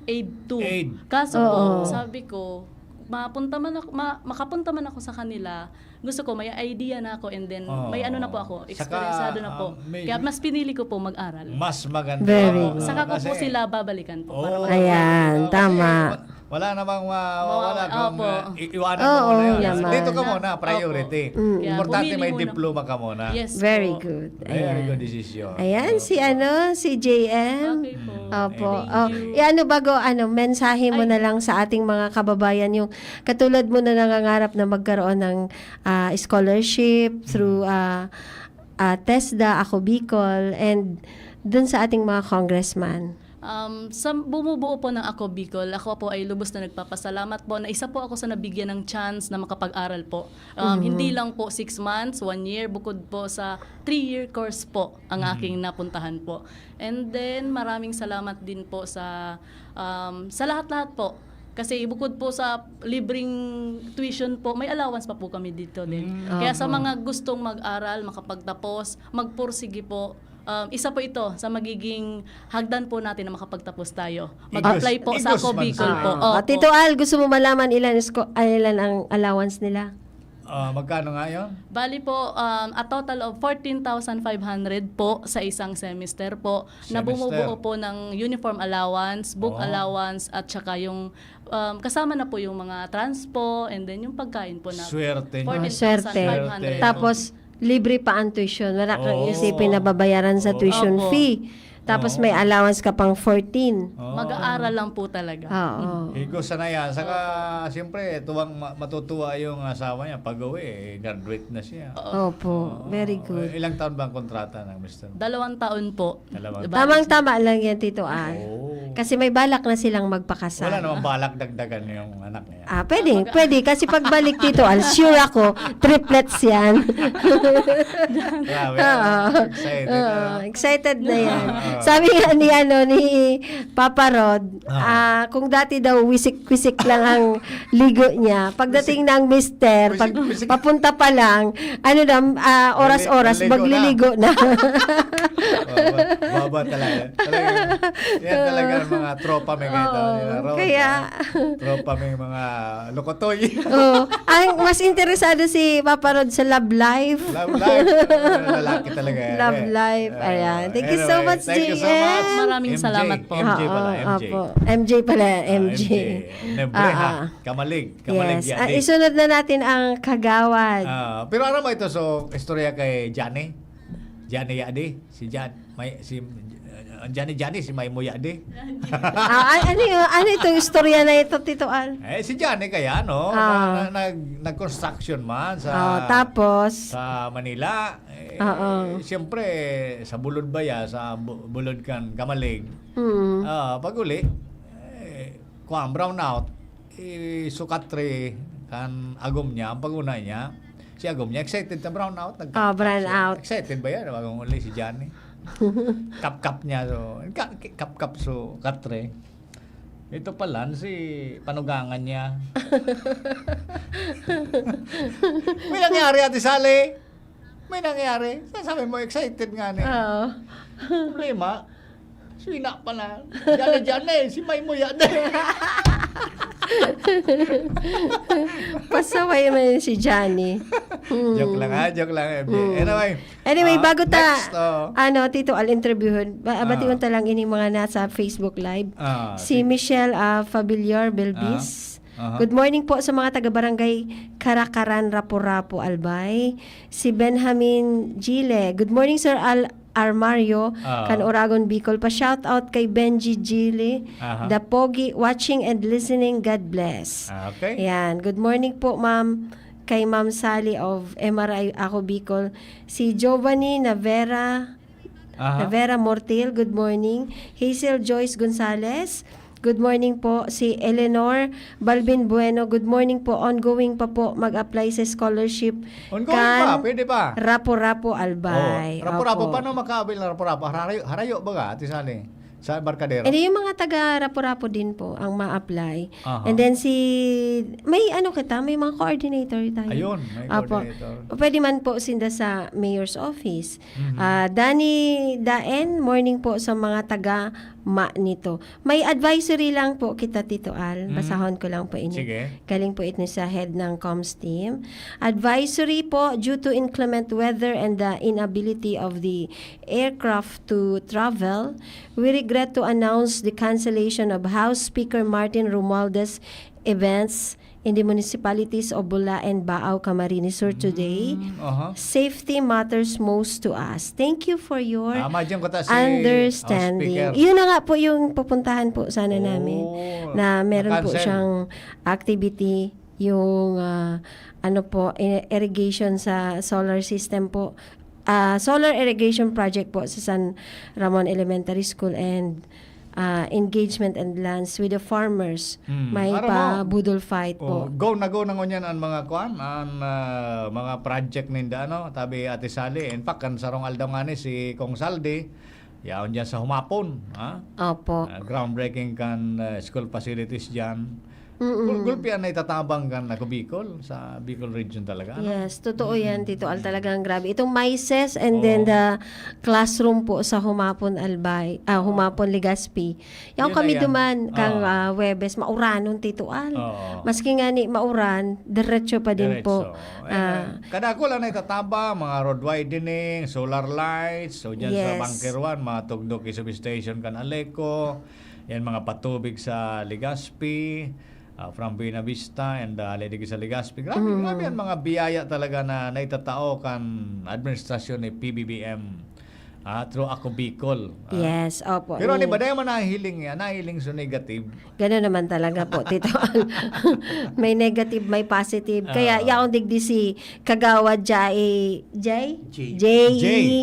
aid two. Aid. Kaso po, Oo. sabi ko, mapunta man ako, ma-, makapunta man ako sa kanila, gusto ko may idea na ako and then Oo. may ano na po ako, Saka, eksperyensado na po. ah, may Kaya mas pinili ko po mag-aral. Mas maganda. Very Oo, good. saka ko po Kasi sila babalikan po para Oo. mag- Ayan, Kasi tama. wa-, wala namang mawawala Mawawala, kung, opo. ah, i-, iwanan mo Oo muna yun. naman. Dito ka muna, Opo. priority. Mm. Kaya Importante pumili may muna. diploma ka muna. Yes Very po. good. Very Ayan. good decision. Ayan, si Opo. ano, si J M. Okay po. Opo. Thank Oh, you. eh, ano bago, ano, mensahe mo Ay. na lang sa ating mga kababayan, yung katulad mo na nangangarap na magkaroon ng, ah, scholarship through, Mm. ah, ah, TESDA, Ako Bicol, and dun sa ating mga congressman? Um, sa bumubuo po ng Ako Bicol, ako po ay lubos na nagpapasalamat po na isa po ako sa nabigyan ng chance na makapag-aral po. Um, Mhm. hindi lang po six months, one year, bukod po sa three-year course po ang Mhm. aking napuntahan po. And then, maraming salamat din po sa, um, sa lahat-lahat po. Kasi bukod po sa libreng tuition po, may allowance pa po kami dito din. Mm. Kaya sa Opo. mga gustong mag-aral, makapagtapos, magpursige po. Um, isa po ito sa magiging hagdan po natin na makapagtapos tayo. Igos-, Mag-apply po sa igos Ako man Bicol sa po. Ah, Opo. Tito Al, gusto mo malaman ilan is ko-, ilan ang allowance nila? Ah, magkano nga yun? Bali po, um, a total of fourteen thousand five hundred po sa isang semester po, na Semester. bumubuo po ng uniform allowance, book Oo. allowance, at saka yung, um, kasama na po yung mga transpo, and then yung pagkain po na Swerte niyo. fourteen thousand five hundred po. Ah, swerte. Swerte. Tapos, libre pa ang tuition. Wala kang Oo. isipin na babayaran sa Oo. tuition Opo. fee. Tapos Oo. may allowance ka pang fourteen. Oo. Mag-aaral lang po talaga. Oo. Higo sana yan. Saka, Opo. siyempre, tuwang ma-, matutuwa yung asawa niya. Pag-uwi, eh, graduate na siya. Oo. Opo. Oo. Very good. Eh, ilang taon ba ang kontrata ng mister mo? Dalawang taon po. Dalawang Diba? taon. Tamang-tama lang yan, Tito Al. Oo. Kasi may balak na silang magpakasal. Wala namang balak dagdagan yung anak niya. Ah, pwede, Ah, mag- pwede. Kasi pagbalik, Tito Al, sure ako, triplets yan. Grabe, Oo. ah, excited, Oo, ah. excited na yan. Oo. Sabi nga ni, ano, ni Papa Rod, Ah. ah, kung dati daw wisik-wisik lang ang ligo niya, pagdating Wisik-, ng mister, pag wisik-wisik. papunta pa lang, ano na, ah, oras-oras, Nali-, naligo na. magliligo na. Baba, baba talaga. Talaga. Yan talaga. Mga tropa may kayo tao nila, Oo, Rod, kaya ah. Tropa may mga lokotoy. Oh, ang mas interesado si Papa Rod sa love life. Love life. Ah, lalaki talaga yan, Love eh. life. Ah, Ayan. Thank you so anyway, much, thank you so much. G M. Maraming M J, salamat po. M J pala, Oo, M J. opo. M J pala, Ah, M J. Nebreha, Ah, ah. Kamalig, Kamalig Yes. Yadi. Ah, isunod na natin ang kagawad. Ah, pero aram mo ito, so, istorya kay Johnny. Johnny Yadi. Si Jan, may, si, uh, Johnny Johnny, si Maimo Yadi. Ah, ay, ano yun? Ano itong istorya na ito, Tito Al? Eh, si Johnny kaya, no? Ah. Na, na, nag, nag-construction man sa, Oh, tapos? sa Manila. Eh, Oo. Siyempre, sa bulod ba ya, sa bu- bulod kan Kamalig. Hmm. Ah, pag uli, eh, kuwan, brown out. Eh, sukatre kan agom niya, ang paguna niya. Si agom niya, excited na brown out. Nag- Ah, brown out. Excited ba yan? Bagong uli si Johnny. Kap-kap niya, so, ka- kap-kap so katre. Ito pala, si panugangan niya. May nangyari, Ate Sally. May nangyari. Sasabi mo, excited nga ni. Oo. Problema, sina pa na. Diyan na, diyan na eh. Si May mo yan eh. Pasaway man yun si Johnny. Hmm. Joke lang ha, joke lang, M J. Mm. Anyway, Anyway, ah, bago ta, next, oh. ano, Tito Al, interviewin, ba, Ah. batiun ta lang ining mga nasa Facebook Live. Ah, Si sige. Michelle ah, Fabilior Belbis. Ah, aha. Good morning po sa mga taga-barangay Karakaran, Rapu-Rapu, Albay. Si Benjamin Gile. Good morning, Sir Al Armario, Ah. kan Oragon, Bicol. Pa-shoutout kay Benji Gile, Aha. The Pogi, watching and listening. God bless. Ah, okay. Yan. Good morning po, ma'am. Kay Ma'am Sally of M R I Ako Bicol. Si Giovanni Navera, Aha. Navera Mortil, good morning. Hazel Joyce Gonzalez, good morning po. Si Eleanor Balbin Bueno, good morning po. Ongoing pa po mag-apply sa scholarship. Ongoing pa, pwede pa. Rapu-Rapu, Albay. Oh, Rapu-Rapu, Opo. Paano makabil na Rapu-Rapu? Harayo, harayo baga, Ate Sally? Sa Embarcadero? Hindi, yung mga taga Rapu-Rapu din po ang ma-apply. Aha. And then si, may ano kita, may mga coordinator tayo. Ayun, may Apo. coordinator. Pwede man po sinda sa mayor's office. Mhm. Ah, Danny Daen, morning po sa mga taga ma nito. May advisory lang po kita, Tito Al. Mhm. Basahon ko lang po ini. Sige. Galing po ito sa head ng comms team. Advisory po, due to inclement weather and the inability of the aircraft to travel, we regret to announce the cancellation of House Speaker Martin Romualdez events in the municipalities of Bula and Baao, Camarines Sur today. Mm, aha. Safety matters most to us. Thank you for your Tama dyan ko ta si understanding. House Speaker. Yun na nga po yung pupuntahan po sana namin Oh, na meron po na-cancel. Siyang activity, yung ah, ano po, i- irrigation sa solar system po. Ah, solar irrigation project po sa San Ramon Elementary School and ah, engagement and lands with the farmers. Hmm. May Aram pa mo. Boodle fight Oh, po. go na go na ngunyan ang mga kwan, ang ah, mga project ninda, ano, tabi Ate Sally. In fact, kan sarong aldaw nga ni si Kong Saldi, yaon dyan sa Humapon, ha? Opo. Ah, groundbreaking kan ah, school facilities dyan. Mm-mm. Gul- Gulpi ang naitatabang kan Ako Bicol, sa Bicol region talaga, ano? Yes, totoo yan, Tito Al. Talagang grabe. Itong MICES and then Oo. The Classroom po sa Humapon, Albay, ah, Humapon, Legazpi. Yan Yun kami na yan. duman, kang Oo. ah, Webes, mauranon, Tito Al. Oo. Maski nga ni mauran, diretso pa din po. Diretso. Ayan, Ah, eh. Kada ako lang naitataba, mga road widening, solar lights, so dyan sa Yes. Bunker one, mga tugdok yung substation kan Aleco, yan mga patubig sa Legazpi, ah, from Buena Vista and uh, Lady sa Legazpi. Grabe, Mm. grabe yan, mga biyaya talaga na naitatao kan administrasyon ni P B B M ah, through Ako Bicol. Ah. Yes, opo. Pero ano Ni- ba, dahil man nahiling yan, nahiling so negative. Gano'n naman talaga po, Tito Al. May negative, may positive. Kaya Ah. yaon digdi si Kagawad Jai, Jai? Jay. J E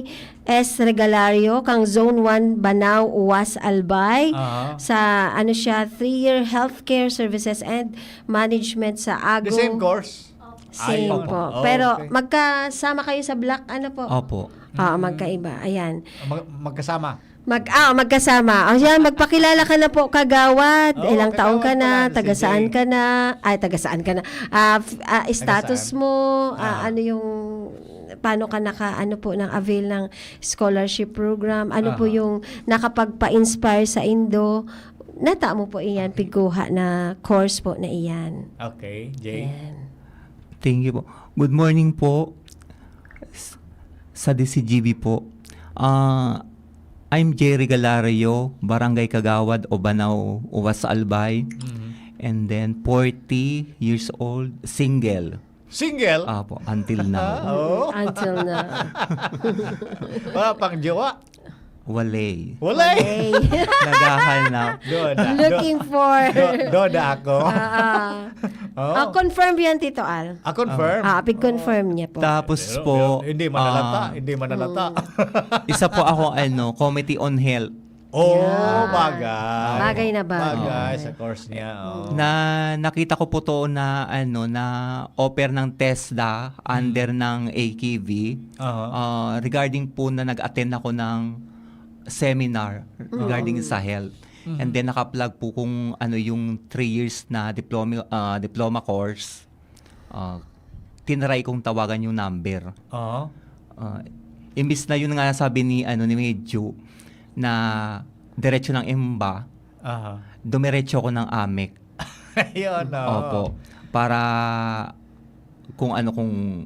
S Regalario, kang Zone one, Banao, Uwas, Albay. Aha. Sa, ano siya, three-year healthcare services and management sa Ago. The same course? Same Ayun. po. Oh, Pero okay. magkasama kayo sa block, ano po? Opo. Oo, magkaiba. Ayan. Mag- magkasama. Mag ah, magkasama. O yan, magpakilala ka na po, Kagawad. Oo, Ilang taon ka Kagawad na? pala, si Taga saan Jay. Ka na? Ay, taga saan ka na? Ah, f- ah, status saan? Mo, ah, Ah. Ano yung, paano ka naka, ano po, nang avail ng scholarship program? Ano po Aha. Yung nakapagpa-inspire sa indo nata mo po iyan, Okay. pigkuha na course po na iyan. Okay, Jay. Yan. Thank you po. Good morning po. S- Sa D C G B po. Ah, I'm Jerry Galario, Barangay Kagawad, Obanao, Uwas, Albay. Mhm. And then forty years old, single. Single? Apo, until now. Oo. Until na. Wala pang jowa? Walay. Walay. Hey. Naghahanap. Doda. Looking for. Do, doda ako. Ah, ah. Oh. Ah, confirm yan, Tito Al. Ah, confirm? Ah, pig-confirm niya po. Tapos Pero, po, pero hindi manalata, ah, hindi manalata. Isa po ako, ano, Committee on Health. Oh, Yan. bagay. Bagay na bagay. Bagay sa course niya. Oh. Na nakita ko po to na, ano, na offer ng TESDA under ng A K B. Aha. Ah, regarding po na nag-attend ako ng seminar regarding sa health. Mhm. And then naka-plug po kung ano yung three years na diploma, ah, diploma course. Ah, tinry kong tawagan yung number. Aha. Ah, imbis na yun nga sabi ni, ano, ni Medyo na diretso ng EMBA, Aha. dumiretso ako ng AMEC. Yun, oh. Opo. Para kung ano, kung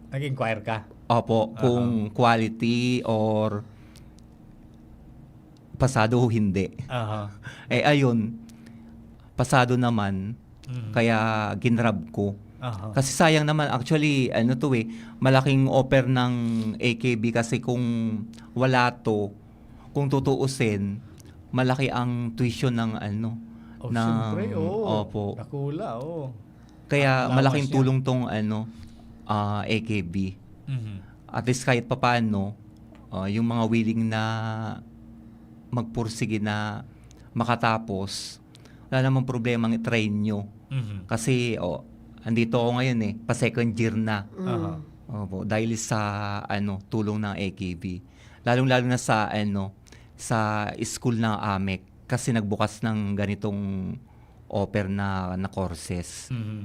Nag-inquire ka? opo, Aha. kung quality or pasado o hindi. Aha. Eh, ayun, pasado naman, Mhm. kaya ginrab ko. Aha. Kasi sayang naman, actually, ano to eh, malaking offer ng A K B kasi kung wala to, kung tutuusin, malaki ang tuition ng ano, Oh, ng, siyempre, oo. opo. Dakula, oo. Kaya Allowance malaking niya. Tulong tong ano, ah, A K B. Mhm. At least kahit papaano, ah, yung mga willing na magpursige na makatapos, wala namang problema ang i-train nyo. Mhm. Kasi, oh, andito ako ngayon eh, pa second year na. Mm. Aha. Opo, dahil sa ano, tulong ng A K B. Lalong-lalo na sa ano, sa school ng AMEC kasi nagbukas ng ganitong offer na na courses. Mhm.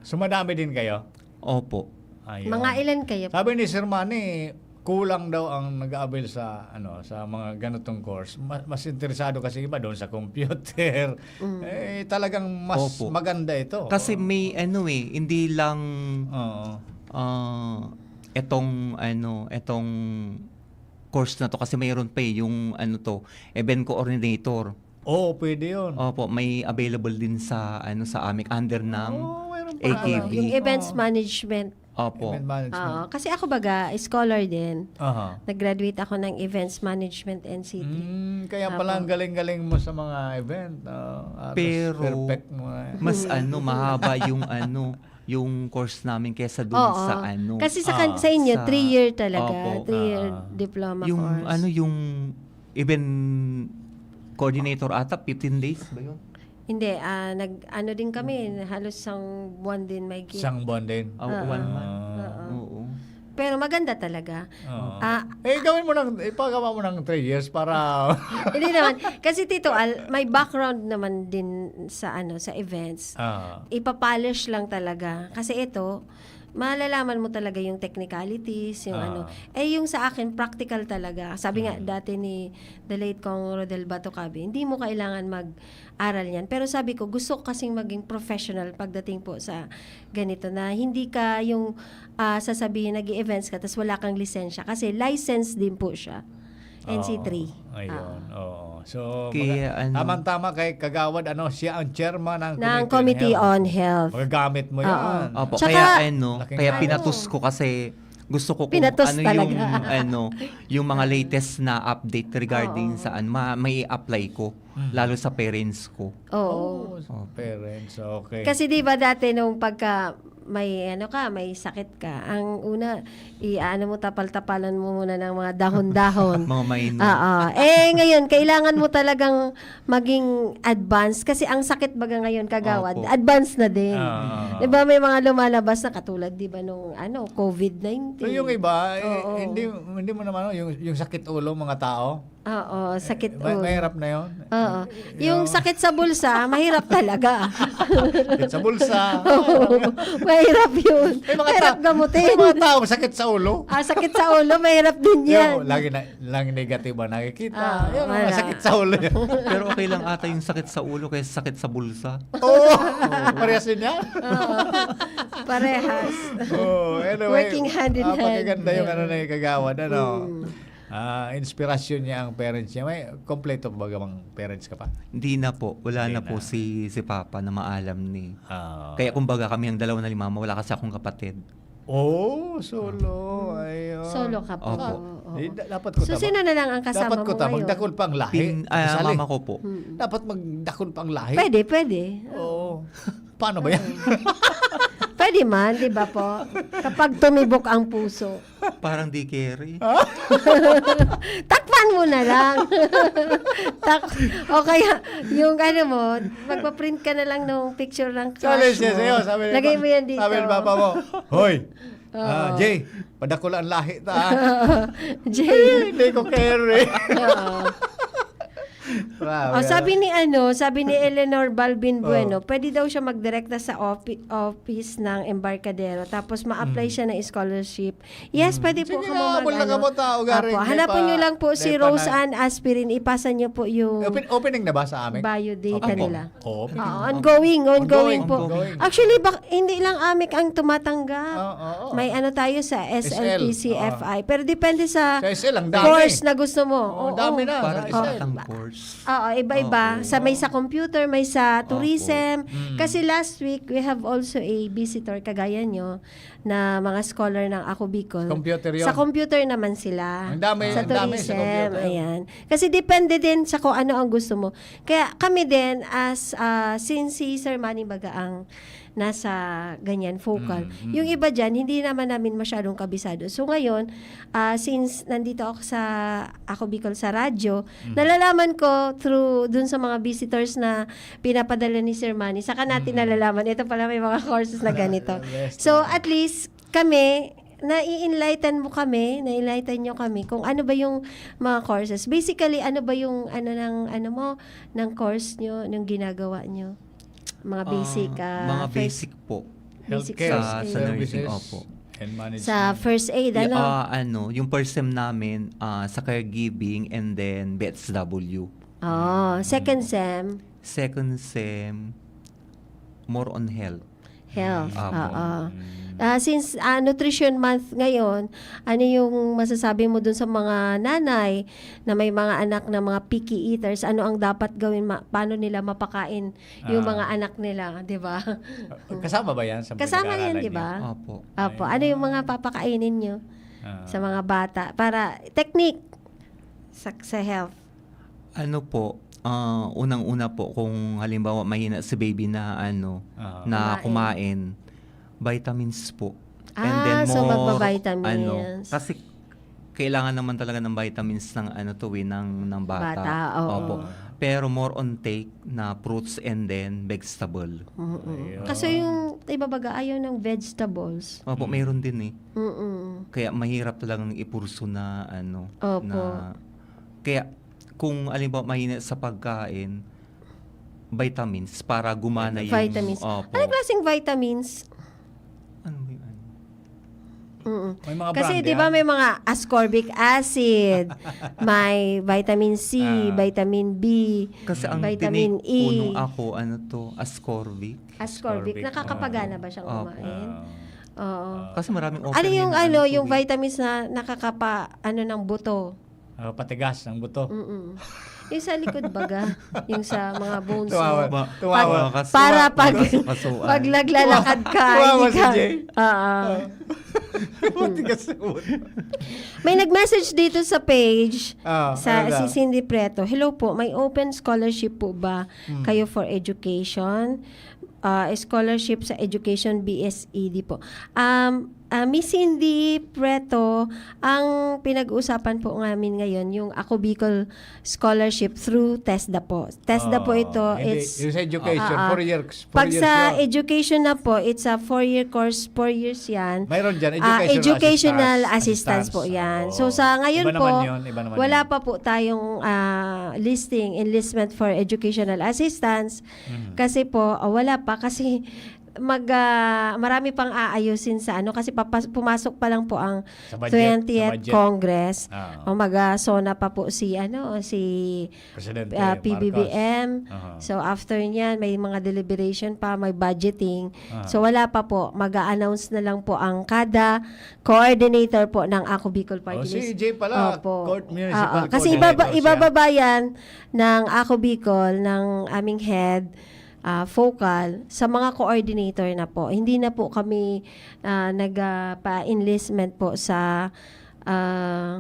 So madami din kayo? Opo. Ayun. Mga ilan kayo po? Sabi ni Sir Manny, kulang daw ang nag-a-avail sa ano, sa mga ganitong course. Ma- mas interesado kasi iba doon sa computer. Mm. Eh, talagang mas Opo. maganda ito. Kasi may ano eh, hindi lang Oo. ah, etong ano, etong course na to kasi mayroon pa eh, yung ano to, event coordinator. Oo, pwede yun. Opo, may available din sa ano, sa AMEC under ng Oo, mayroon pa. A K B. Yung events Oo. Management. Opo. Event management. Oo, kasi ako baga, scholar din. Aha. Nag-graduate ako ng Events Management N C T. Mm, kaya Apo. Pala ang galing-galing mo sa mga event. Oh, halos Pero, perfect mo eh. Mas ano, mahaba yung ano, yung course namin kaysa dun Oo. Sa ano. Kasi sa, kan- Ah. sa inyo, Sa- three-year talaga. Opo. Three-year Ah. diploma Yung course. Ano, yung event coordinator ata, fifteen days ba yun? Hindi, ah, nag, ano din kami, halos isang buwan din may Isang buwan din. Oh, Oo. one month. Ah. Oo. Oo. Pero maganda talaga. Oo. Ah. Eh, gawin mo ng, ipagawa mo ng three years para Hindi naman. Kasi Tito Al, may background naman din sa ano, sa events. Ah. Ipapolish lang talaga. Kasi ito, malalaman mo talaga yung technicalities, yung Ah. ano. Eh, yung sa akin, practical talaga. Sabi nga Mm. dati ni the late Cong Rodel Batocabe, hindi mo kailangan mag-aral yan. Pero sabi ko, gusto ko kasing maging professional pagdating po sa ganito na hindi ka yung ah, sasabihin nag-events ka tas wala kang lisensya kasi license din po siya. N C three. Oo, ayun. Ah. Oo. So, Kaya maga- ano tamang-tama kay Kagawad, ano, siya ang chairman ng, Ng Committee on Health. Magagamit mo Oo. yan. Opo, Tsaka- kaya ano, Laking kaya ano. Pinatos ko kasi gusto ko kung Pinatos ano talaga. Yung ano, yung mga latest na update regarding Oo. Saan ma may apply ko, Mhm. Lalo sa parents ko. Oo. Oh, parents, okay. Kasi 'di ba dati nung pagka may ano ka, may sakit ka, ang una, i-ano mo, tapal-tapalan mo muna ng mga dahon-dahon. Mga mainom. Oo. Eh, ngayon, kailangan mo talagang maging advance kasi ang sakit baga ngayon, Kagawad, Opo. advance na din. Ah. 'Di ba may mga lumalabas na katulad, 'di ba, nung ano, COVID nineteen? So, yung iba, eh, Oo. hindi hindi mo naman, ano, yung, yung sakit ulo, mga tao, Oo, sakit Ma- ulo. Mahirap na yun. Oo. Yung sakit sa bulsa, mahirap talaga. Sakit sa bulsa. Oo, mahirap yun. May mga Mahirap ta- gamutin. May mga taong sakit sa ulo. Ah, sakit sa ulo, mahirap din yan. Yung, lagi na, lang negative ang nakikita. Ah, yung mga wala. sakit sa ulo. Pero okay lang ata yung sakit sa ulo kaysa sakit sa bulsa. Oo. Parehas din yan. Oo. Parehas. Oh, anyway, Working hand in ah, hand. Pakaganda yung ano na yung kagawad. Ano? Mm. Ah, inspirasyon niya ang parents niya. May kompleto pa ba gamang parents ka pa? Hindi na po. Wala Hindi na po na. si si Papa na maalam ni. Ah. Kaya kumbaga kami ang dalawa na ni Mama, wala kasi akong kapatid. Oh, solo. Ayun. Solo ka po. Opo. Oo. Eh, da- dapat ko So, tama. sino na lang ang kasama Dapat ko mo tama. ngayon? Dakul pang lahi. Pin, ah, Kasali. Mama ko po. Mm. Dapat magdakul pang lahi. Pwede, pwede. Oo. Paano ba yan? Pwede man, di ba po? Kapag tumibok ang puso. Parang di carry. Takpan mo na lang. Tak o kaya, yung ano mo, magpa-print ka na lang ng picture ng Sabi crush siya mo. sa'yo, sabi ni Lagay pa- mo yan dito. Sabi ni papa mo, "Hoy, Oo. ah, Jay, padakul ang lahi ta, ah." Jay. Eh, hindi ko carry. Oo. Wow, Oh, yeah. Sabi ni ano, sabi ni Eleanor Balbin Oh. Bueno, pwede daw siya magdirekta sa offi- office ng Embarcadero tapos ma-apply siya ng scholarship. Yes, pwede po Sige kamo na, mag abol na ano. kamo, tao, garing, Apo, may hanapon pa- nyo lang po si may pa Rose na- Ann Aspirin, ipasa nyo po yung Open, opening na ba sa amin? Bio data Opo. nila. Open. Oo, ongoing, ongoing Ongoing, po. ongoing. Actually, bak- hindi lang AMEC ang tumatanggap. Oo, oo. May ano tayo sa S L, S L T C F I. Pero depende sa, Sa S L, ang dami. course na gusto mo. Oo, Oo. dami na. Parang sa iba S L. ang course. Oo, iba-iba. Oo. Sa may sa computer, may sa Opo. tourism. Mm. Kasi last week, we have also a visitor, kagaya nyo, na mga scholar ng Ako Bicol. Computer yun. Sa computer naman sila. Ang dami, Sa ang dami sa tourism, computer. Ayan. Kasi depende din sa kung ano ang gusto mo. Kaya kami din, as ah, since si Sir Manny baga ang nasa ganyan, focal. Mm, mm. Yung iba dyan, hindi naman namin masyadong kabisado. So ngayon, ah, since nandito ako sa Ako Bicol sa radyo, Mm. nalalaman ko through dun sa mga visitors na pinapadala ni Sir Manny, saka natin Mm. nalalaman, ito pala may mga courses na ganito. Yes, So, ma'am. At least, kami, nai-enlighten mo kami, na-enlighten nyo kami kung ano ba yung mga courses. Basically, ano ba yung ano ng ano mo, ng course nyo, ng ginagawa nyo? Mga basic, Ah, ah, mga first- basic po. Basic Healthcare first Sa, aid. sa nursing, services opo. And management. Sa first aid, Yeah, ano? ah, ano, yung first sem namin ah, sa caregiving and then B S W. Oh, second sem, Second sem, more on health. health. Apo. Oo. Ah, since ah, Nutrition Month ngayon, ano yung masasabi mo dun sa mga nanay na may mga anak na mga picky eaters? Ano ang dapat gawin? Ma- paano nila mapakain yung Ah. mga anak nila, di ba? Kasama ba yan sa Kasama yan, pinag-aaralan di ba? niya? Opo. Apo, ano yung mga papakainin nyo Ah. sa mga bata? Para technique sa, sa health. Ano po, ah, unang-una po, kung halimbawa mahina si baby na ano, Ah. na Kumain. kumain, vitamins po. Ah, so more, magba-vitamins. Ano, kasi kailangan naman talaga ng vitamins ng ano to eh, ng, ng bata. Bata, oo. Opo. Pero more on take na fruits and then vegetable. Mm-mm. Ayun. Kasi yung iba baga ayaw ng vegetables. Opo, mayroon din eh. Mm-mm. Kaya mahirap talagang ipurso na ano. Opo. Na, kaya kung alimbawa mahina sa pagkain, vitamins para gumana yung... Vitamins. Opo. Anong klaseng vitamins? Ano ba yung ano? Mm-mm. May mga Kasi brand di ba yan? May mga ascorbic acid, may vitamin C, Ah. vitamin B, Kasi ang vitamin tinake ko E. Nung ako, ano to, ascorbic. Ascorbic, Ascorbic, nakakapagana oo. ba siyang Opo. kumain? Ah. Oo. Kasi maraming Ano offering yung na ano, ano yung to eh. Vitamins na nakakapa, ano ng buto? Ah, patigas ng buto. Mm-mm. Yung sa likod baga, yung sa mga bones Tumawa, mo. tumawa. Pag- para pag, Makasukasuan. pag naglalakad ka, Tumawa hindi si ka. Jay. Oo. Matigas yung ulo. May nag-message dito sa page, Ah, sa ano daw? si Cindy Preto. "Hello po, may open scholarship po ba Hmm. kayo for education? Ah, scholarship sa education, B S E D po." Um, Ah, Miss Cindy Preto, ang pinag-uusapan po namin ngayon, yung Ako Bicol Scholarship through TESDA po. TESDA po Oo, ito, hindi, it's yung sa education, Ah, ah. four years, four Pag years sa yun. education na po, it's a four-year course, four years yan. Mayroon dyan, Ah, educational educational assistance, assistance po assistance. yan. Oo. So, sa ngayon Iba naman po, yun, iba naman wala yun. pa po tayong, ah, listing, enlistment for educational assistance. Mhm. Kasi po, ah, wala pa kasi mag, ah, marami pang aayusin sa ano, kasi papas-, pumasok pa lang po ang Sa budget, sa twentieth budget. Congress. Ah. O mag, ah, SONA pa po si, ano, si, Presidente ah, Marcos. P B B M. Aha. So, after niyan, may mga deliberation pa, may budgeting. Aha. So, wala pa po. Mag-a-announce na lang po ang kada coordinator po ng Ako Bicol Party Oh, si List. E J pala, Opo. Court Municipal Oo. Kasi Coordinator ibaba-, siya. ibababa yan ng Ako Bicol, ng aming head, ah, focal, sa mga coordinator na po. Hindi na po kami, ah, nagpa-enlistment po sa, ah,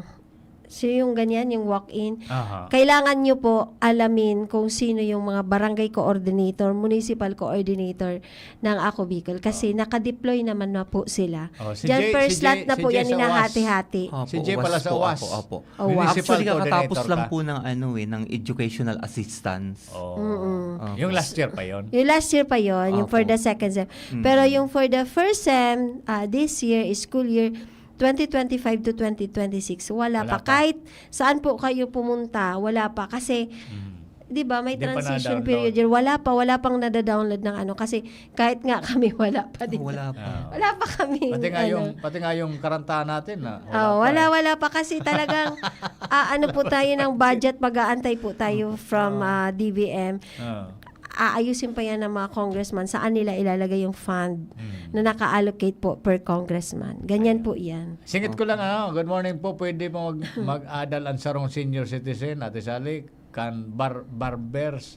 so yung ganyan, yung walk-in. Aha. Kailangan nyo po alamin kung sino yung mga barangay coordinator, municipal coordinator ng Ako Bicol. Kasi Oo. naka-deploy naman na po sila. Oh, si Diyan Jay, per si slot Jay, na si po Jay yan sa uwas. hinahati-hati. Opo, Si Jay uwas pala sa po, uwas. opo, opo. Oh, wow. Municipal Actually, kakatapos coordinator lang ka. po ng ano eh, ng educational assistance. Oh. Mm-mm. Opo. Yung last year pa yon? Yung last year pa yon, yung for Opo. the second sem. Mm. Pero yung for the first sem, ah, this year, school year, twenty twenty-five to twenty twenty-six, wala Wala pa. pa. Kahit saan po kayo pumunta, wala pa. Kasi, Mm. di ba, may Di pa transition na-download. period yun. Wala pa, wala pang nadadownload ng ano. Kasi kahit nga kami, wala pa din. Wala pa. Ah. Wala pa kami, Pati nga ano. yung, pati nga yung karantahan natin, ah, wala Oo, pa wala, eh. wala pa. Kasi talagang, ah, ano po tayo ng budget, mag-aantay po tayo from, Oo. ah, D B M. Oo. Aayusin pa yan ng mga congressman. Saan nila ilalagay yung fund Mm. na naka-allocate po per congressman? Ganyan Ayan. po yan. Singit ko lang, ano, good morning po. Pwede po mag-, mag-adal ang sarong senior citizen, Ate Sally, kan bar-, barbers,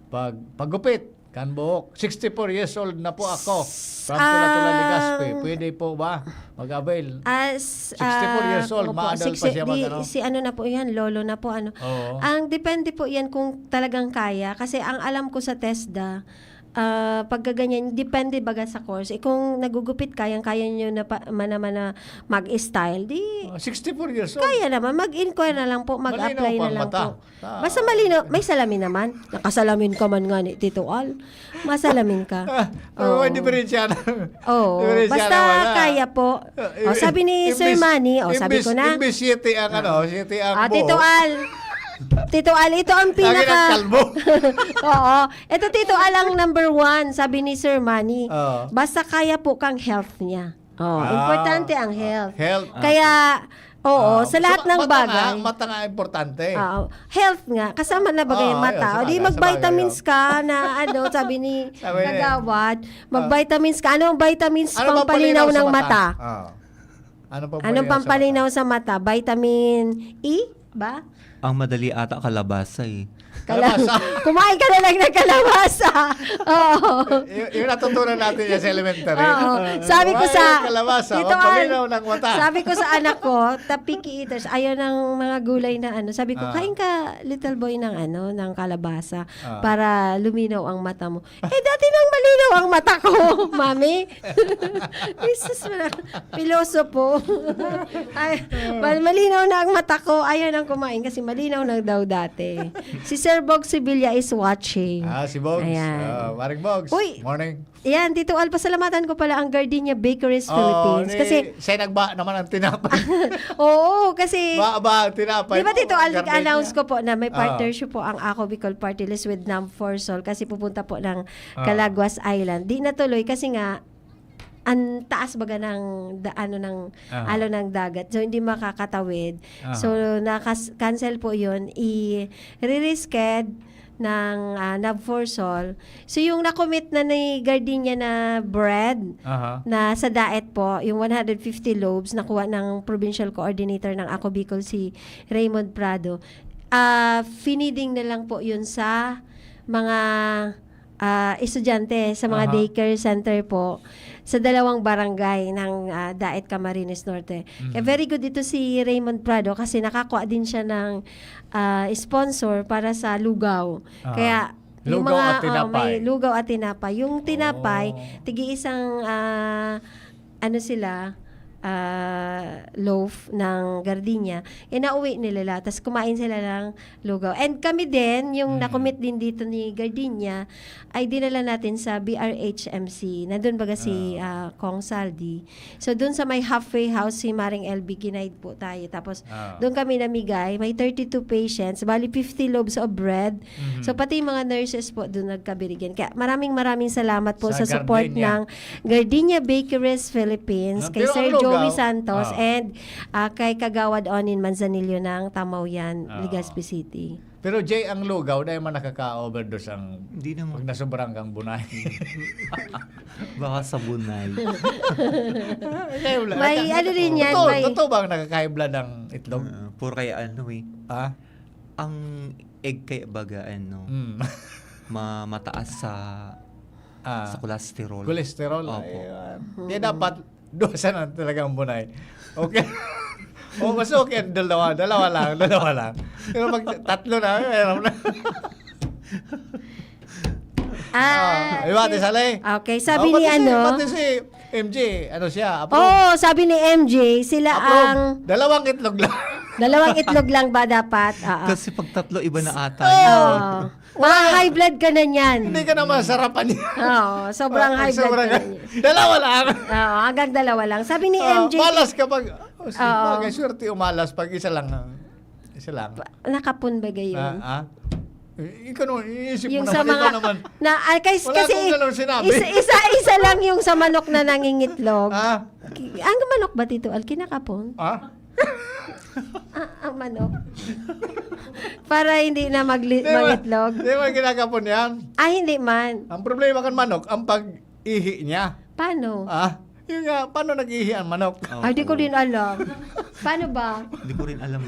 pag, paggupit, kan buhok. Sixty-four years old na po ako. From Tula-Tula, Legazpi. Ang Pwede po ba mag-avail? As, Sixty-four years ah, old, opo, maadal pa sixty, siya mag, di, ano? si ano na po yan, lolo na po, ano. Oo. Ang depende po yan kung talagang kaya. Kasi ang alam ko sa TESDA, ah, pagkaganyan, depende baga sa course. Eh, kung nagugupit, kayang-kaya nyo na pa, mana-mana mag-style, di Ah, sixty-four years old. kaya naman. Mag-inquire na lang po, Malinaw mag-apply pa na ang lang mata. po. Ah. Basta malinaw, may salamin naman. Nakasalamin ka man nga ni Tito Al. Masalamin ka. Ah, Oo. may diferensya na. Oo. Diferensya Basta na wala. kaya po. Ah, Oh, sabi ni imbis, Sir Manny, oh, sabi imbis, ko na. imbis siyete ang ano, Ah. siyete ang Ah, buhok. Tito Al. Tito Al, ito ang Lagi pinaka nagkalbo. Oo. Ito, Tito Al, ang number one, sabi ni Sir Manny. Oo. Basta kaya po kang health niya. Oh, Ah, importante ang health. health. Kaya, oo, Ah, sa lahat so, ng mata bagay. nga, mata nga importante. Oo. Health nga, kasama na bagay ang Oo, mata. yun, O di sabagay, sabagay, mag-vitamins oo. ka na ano, sabi ni Sabi ni Kagawad, Ah. mag-vitamins ka. Ano ang vitamins Ano bang pampalinaw pampalinaw sa ng mata? mata? Ah. Ano bang Anong pampalinaw sa pampalinaw mata? sa mata? Vitamin E ba? Ang madali ata kalabasa eh. Kala-, Kalabasa. kumain ka na lang ng kalabasa. Oo. Y-, yung natutunan natin yan sa elementary. Oo. Ah, Sabi ko kumain sa, ng kalabasa, Tito Al, pampalinaw ng mata. sabi ko sa anak ko, the picky eaters, ayaw ng mga gulay na ano. Sabi ko, Ah. "Kain ka, little boy, ng ano, ng kalabasa Ah. para luminaw ang mata mo." Eh, dati nang malinaw ang mata ko, Mami. Jesus, wala. Pilosopo. Ay, mal-, malinaw na ang mata ko. Ayaw nang kumain kasi malinaw na daw dati. Si Sir Bog Sevilla is watching. Ah, si Bogs. Ayan. Ah, Maring Bogs. Uy! Morning. Yan, Tito Al, pasalamatan ko pala ang Gardenia Bakeries Oo, Philippines. ni, Kasi siya nagba naman ang tinapay. Oo, kasi Ba, ba, ang tinapay Di ba, mo, Tito Al, Gardenia? nag-announce ko po na may Ah. partnership po ang Ako Bicol Party List with Nam for Sol kasi pupunta po ng Ah. Calaguas Island. Di natuloy kasi nga, ang taas baga ng da-, ano, ng Aha. alo ng dagat. So, hindi makakatawid. Aha. So, nakas-, cancel po yun. I-re-risked ng, ah, Nab for Sol. So, yung nakomit na ni Gardenia na bread Aha. na sa diet po, yung one hundred fifty loaves, nakuha ng provincial coordinator ng Ako Bicol, si Raymond Prado. Ah, finiding na lang po yun sa mga, ah, estudyante, sa mga Aha. daycare center po, sa dalawang barangay ng, ah, Daet, Camarines Norte. Kaya Mhm. very good dito si Raymond Prado kasi nakakuha din siya ng, ah, sponsor para sa lugaw. Ah. Kaya yung Lugaw mga, at oh, may tinapay. lugaw at tinapay. Yung tinapay, Oh. tigi-isang, ah, ano sila, ah, loaf ng gardenia, eh, nauwi nila lahat. Tas kumain sila ng lugaw. And kami din, yung Mm. nakumit din dito ni gardenia, ay dinala natin sa B R H M C. Nandun baga si, Ah. ah, Kong Saldi. So, dun sa may halfway house, si Maring L B, ginaid po tayo. Tapos, Ah. dun kami namigay. May thirty-two patients. Bali, fifty loaves of bread. Mhm. So, pati yung mga nurses po dun nagkabirigan. Kaya maraming, maraming salamat po Sa sa support Gardenia. ng Gardenia Bakeries Philippines, Ah, kay pero ang Sir Joey lugaw, Santos, ah. and, ah, kay Kagawad Onin Manzanillo ng Tamaoyan, Ah. Legazpi City. Pero, Jay, ang lugaw, dahil man nakaka-overdose ang Hindi naman. pag nasobrang kang bunay. Baka sa bunay. Kaya wala. May Naka-, ano rin yan, totoo, may totoo bang nakaka-high blood ang itlog? Ah, puro kaya ano eh. Ah? Ang egg kaya baga, ano, Mm. ma-, mataas sa, Ah. sa cholesterol. Cholesterol, Opo. ayan. Kaya dapat, dusa na talaga ang bunay. Okay. O, mas okay, dalawa, dalawa lang, dalawa lang. Pero pag tatlo na, meron na. Ah, Ah, iba, Ate Sally. okay, sabi Oh, ni pati si, ano, pati si M J, ano siya, approve. Oo, sabi ni M J, sila Approve. ang Dalawang itlog lang. Dalawang itlog lang ba dapat? Oo. Kasi pag tatlo, iba na ata Oo. yun. Ma-high blood ka na niyan. Hindi ka na masarapan yan. Oo, sobrang Pag high blood sobra ka na ka, niyan. dalawa lang. Oo, hanggang dalawa lang. Sabi ni Ah, M J, malas kapag, oh, Oo. bagay, swerte umalas pag isa lang ang, isa lang. Pa-, nakapon ba gayon? Na, ah? Eh, ikaw naman, iniisip mo Yung naman, sa ikaw mga, naman. na, ah, kais-, Wala kasi akong ganun sinabi. isa, isa, isa lang yung sa manok na nangingitlog. Ah? Ki-, ang manok ba, Tito Al, kinakapon? Ah? Ah, ang manok. Para hindi na magli-, Di ba, mangitlog. di ba kinakapon yan? Ah, hindi man. Ang problema kan manok, ang pag-ihi niya. Paano? Ah, yun nga, paano nag-ihi ang manok? Oh. Ay, di ko din alam. Paano ba? Di ko rin alam.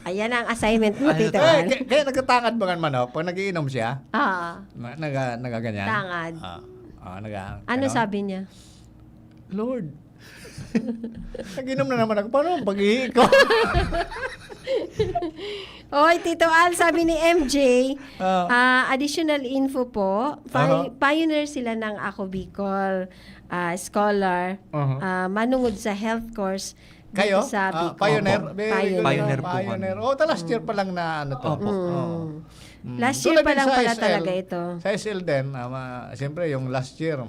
Ayan ang assignment mo, Ano Tito to? Eh, Al. kaya, kaya nagtatangad ba kan manok pag nagiinom siya? Ah, Na, naga-, nagaganyan? Tangad. Ah, ah, naga-, Ano ganon? sabi niya? Lord, nag-inom na naman ako. Paano ang pag-ihi ko? Oy, Tito Al, sabi ni M J, Ah. ah, additional info po, pi-, Aha. pioneer sila ng Ako Bicol, ah, scholar, Aha. ah, manungod sa health course dito Kayo? sa Ah, Bicol. pioneer? Opo. Very good. Pioneer. Pioneer po kami. Pioneer. Oh, ta last year pa lang na ano to. Opo. Mm. Oo. Mm. Last year Tulad pa din lang sa pala S L, talaga ito. sa S L din, ah, ma-, siyempre, yung last year,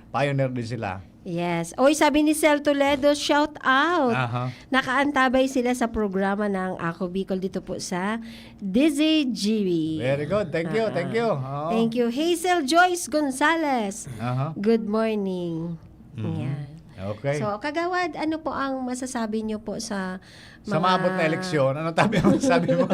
pioneer din sila. Yes. Oy, sabi ni Sel Toledo, shout out. Aha. Nakaantabay sila sa programa ng Ako Bicol dito po sa D Z G B. Very good. Thank you, Ah, thank you. Oo. thank you. Hazel Joyce Gonzalez. Aha. Good morning. Mhm. Yan. Okay. So, Kagawad, ano po ang masasabi niyo po sa Sa mga maabot na eleksyon, ano tabi mo, sabi mo?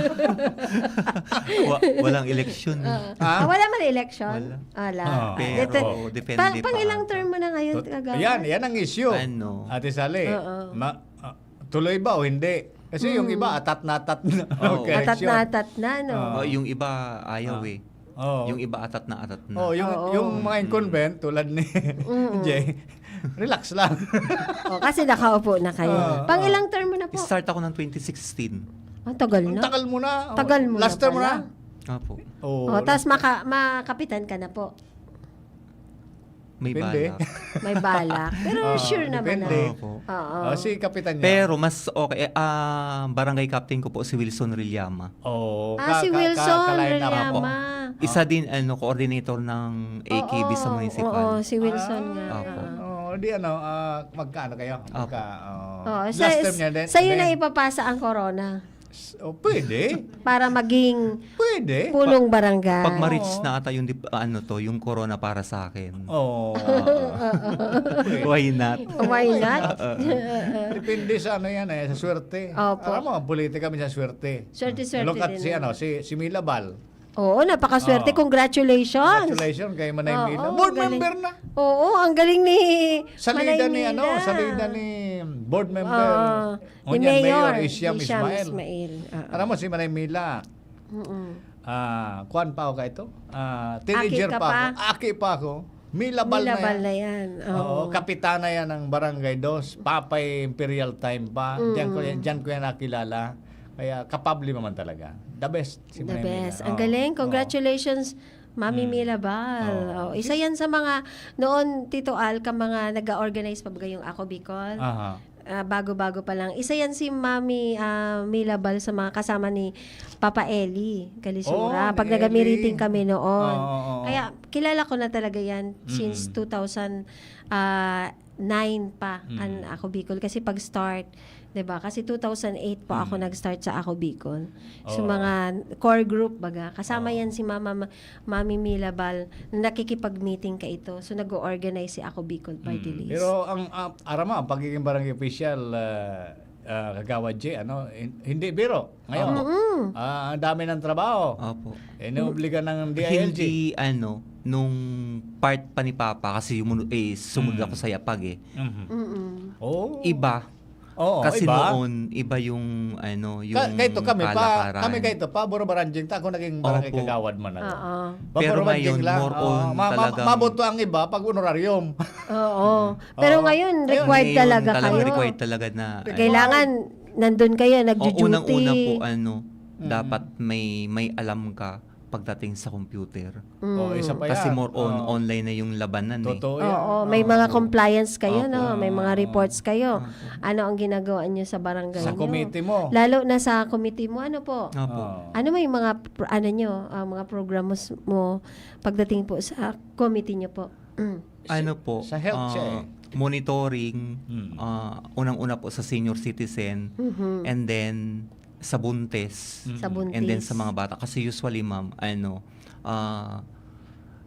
Wa-, walang eleksyon. Oo. Ah? Ah, wala man eleksyon? Wala. Wala. Oo. Pero Ito, depende pang, pang pa ilang ata. term mo na ngayon, Tot-, Kagawad? yan, yan ang issue. Ano? Ate Sally, Oo. ma-, ah, tuloy ba o hindi? Kasi yung Mm. iba, atat na atat na. Oo. Atat Eleksyon. na atat na, no? Ah. Oh, yung iba, ayaw Ah. eh. Oo. Yung iba, atat na atat na. Oh, yung, Oo. yung mga incumbent, Mm. tulad ni Mm. Jay, relax lang. Oh, kasi nakaupo na kayo. Oo. Pang ilang term mo na po? Start ako ng twenty sixteen. Ah, tagal Ang na. tagal mo na. Oh, Tagal mo last na term mo pala. na. Opo. Oh, Oh, tas last term. maka-, makapitan ka na po. May Depende. balak. May balak. Pero Oo, sure naman depende. na. Opo. Oo. Oh, si Kapitan niya. Pero mas okay, eh, ah, barangay captain ko po si Wilson Rillama. Oo, Ah, ka-, si ka-, ka-, Wilson ka-line up. Rillama. Opo. Isa din, ano, coordinator ng A K B sa Oo, municipal. oo, si Wilson Ah, nga. Opo. oo, di ano, ah, magkaano kayo? Opo. Magka-, oh, Oo, last sa-, term niya din, sa'yo na then ipapasa ang corona. S-, oh, pwede. Para maging Pwede. punong Pa-, barangay. pag ma-reach Oo. na ata yung dip-, ano to, yung corona para sa akin. Oo. Oo. Pwede. Why not? Why not? Oo. Depende sa ano yan eh, sa swerte. Opo. Alam mo, ang politika minsan swerte. Swerte-swerte Look at din si, yan. ano, si, si Mila Bal. Oo, napakaswerte. Oo. Congratulations. Congratulations kay Manay Oo, Mila. Board galing. member na. Oo, ang galing ni Salida Manay ni, ano, Mila. salida ni board member. Oo. Ni Ngunyan, Mayor Mayor Isham Isham Ismail. Ismail. Oo. Alam mo, si Manay Mila, Mm-mm. ah, kuwan pa ako ka ito? Ah, teenager Aki ka pa pa? ako. Aki pa ako. Mila Bal na Mila Bal yan. na yan. Oo, Oo. kapitana yan ng Barangay Dos. Papay Imperial time pa. Diyan ko yan, Mm. diyan ko yan nakilala. Kaya kapable naman talaga. The best, si The Manay Mila. best. Ang Oo, galing. oo. Congratulations, Mami Mm. Mila Bal. Oo. Oh, isa yan sa mga, noon, Tito Al, ka mga nag-a-organize pa ba yung Ako Bicol? Aha. ah, bago-bago pa lang. Isa yan si Mami, ah, Milabal sa mga kasama ni Papa Eli Kalisura. Oh, ni Pag nag-meeting Eli. kami noon. Oo, oo. Kaya kilala ko na talaga yan since Mm. two thousand, ah, nine pa, Mm. an Ako Bicol. Kasi pag-start, 'di ba? Kasi two thousand eight po ako Mm. nag-start sa Ako Bicol. So, Oo. mga core group, baga. Kasama Oo. yan si Mama, Ma-, Mami Milabal, na nakikipag-meeting ka ito. So, nag-o-organize si Ako Bicol Party Mm. List. Pero ang, ah, aram mo, ang pagiging barangay official, ah, ah, Kagawad J, ano, hin-, hindi biro ngayon. Opo. Mm. Ah, ang dami ng trabaho. Opo. Inoobligado ng D I L G. Hindi, ano, nung part pa ni Papa, kasi yung munu-, eh, sumunod Mm. ako sa Yapag, eh. Mhm. Mm-mm. Oh. Iba. Oo, Kasi iba. noon, iba yung, ano, Ka-, yung kahit kami pa, kalakaran. kami kahit pa, puro baranjing ta, ako naging barangay Opo. kagawad man ako. Oo. Pa, Pero puro baranjing ngayon, lang. more Oo. on Ma-, ma-, talagang mabuto ang iba pag honorarium. Oo. Pero Oo. ngayon, Ayun. required Ngayon, talaga talagang kayo. required talaga na, ano. Kailangan, nandun kayo, O, nagjo-duty. unang-una po, ano, Mm. dapat may, may alam ka pagdating sa computer. Mm. Oh, isa pa Kasi yan. more on Oo. online na yung labanan, eh. Totoo yan. Oo, may Oo. mga compliance kayo, Opo. no? May mga Oo. reports kayo. Opo. Ano ang ginagawa niyo sa barangay Sa niyo? committee mo. Lalo na sa committee mo, ano po? Opo. Oo. Ano may mga pr-, ano niyo, ah, mga programos mo pagdating po sa committee niyo po? Mm. Ano po, Sa health siya, ah, eh. monitoring, Mm. ah, unang-una po sa senior citizen, Mhm. and then sa buntis, Mm. Sa and then buntis. sa mga bata. Kasi usually, ma'am, ano, ah,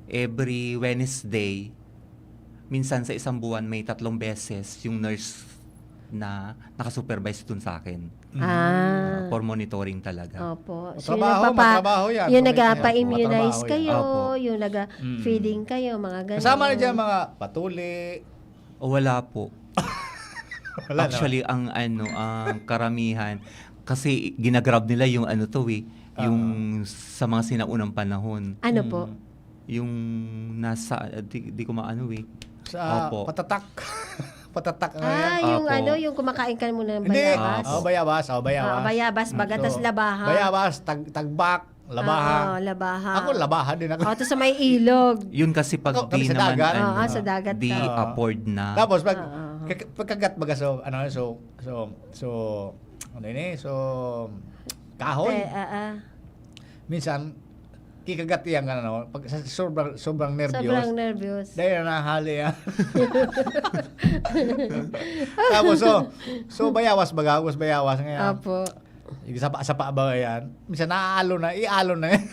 every Wednesday, minsan sa isang buwan, may tatlong beses yung nurse na nakasupervise dun sa akin. Mm. Ah. Ah, for monitoring talaga. Opo. So, yung Matrabaho, nagpapa-, matrabaho yan. yung Kung may nagapa-immunize Matrabaho yan. kayo, Opo. yung naga-feeding Mm. kayo, mga ganon. Kasama na dyan mga patuli. O, wala po. Wala naman. Actually, ang ano, ang karamihan, kasi ginagrab nila yung ano to eh, yung Oo. sa mga sinaunang panahon. Ano po? Mm. Yung nasa, di, di ko maano eh. Sa Opo. patatak. Patatak na Ah, yan. yung Opo. ano, yung kumakain ka muna ng Hindi. bayabas? Opo. Oh, bayabas. Oh, bayabas. Ah, bayabas, Mm. baga, tas So, labaha. bayabas, tag-, tagbak, labaha. Oo, labaha. Ako, labaha din ako. Oh, tas sa may ilog. Yun kasi pag Ako, kami di sa naman, dagat. ano, Oo, sa dagat di ka. Oo. afford na. Tapos pag, Oo. kag-, pagkagat baga, so, ano, so, so, so, ano yun eh, so, kahoy. Te-, ah, ah. Minsan, kikagat iyan ka na, no? Pag sa sobrang, sobrang nervyos, Sobrang nervyos. dahil na nahali yan. Tapos, so, so, bayawas baga, tapos bayawas ngayon. Apo. Yung sapa, sapa ba yan? Minsan, naaalo na, ialo na yan.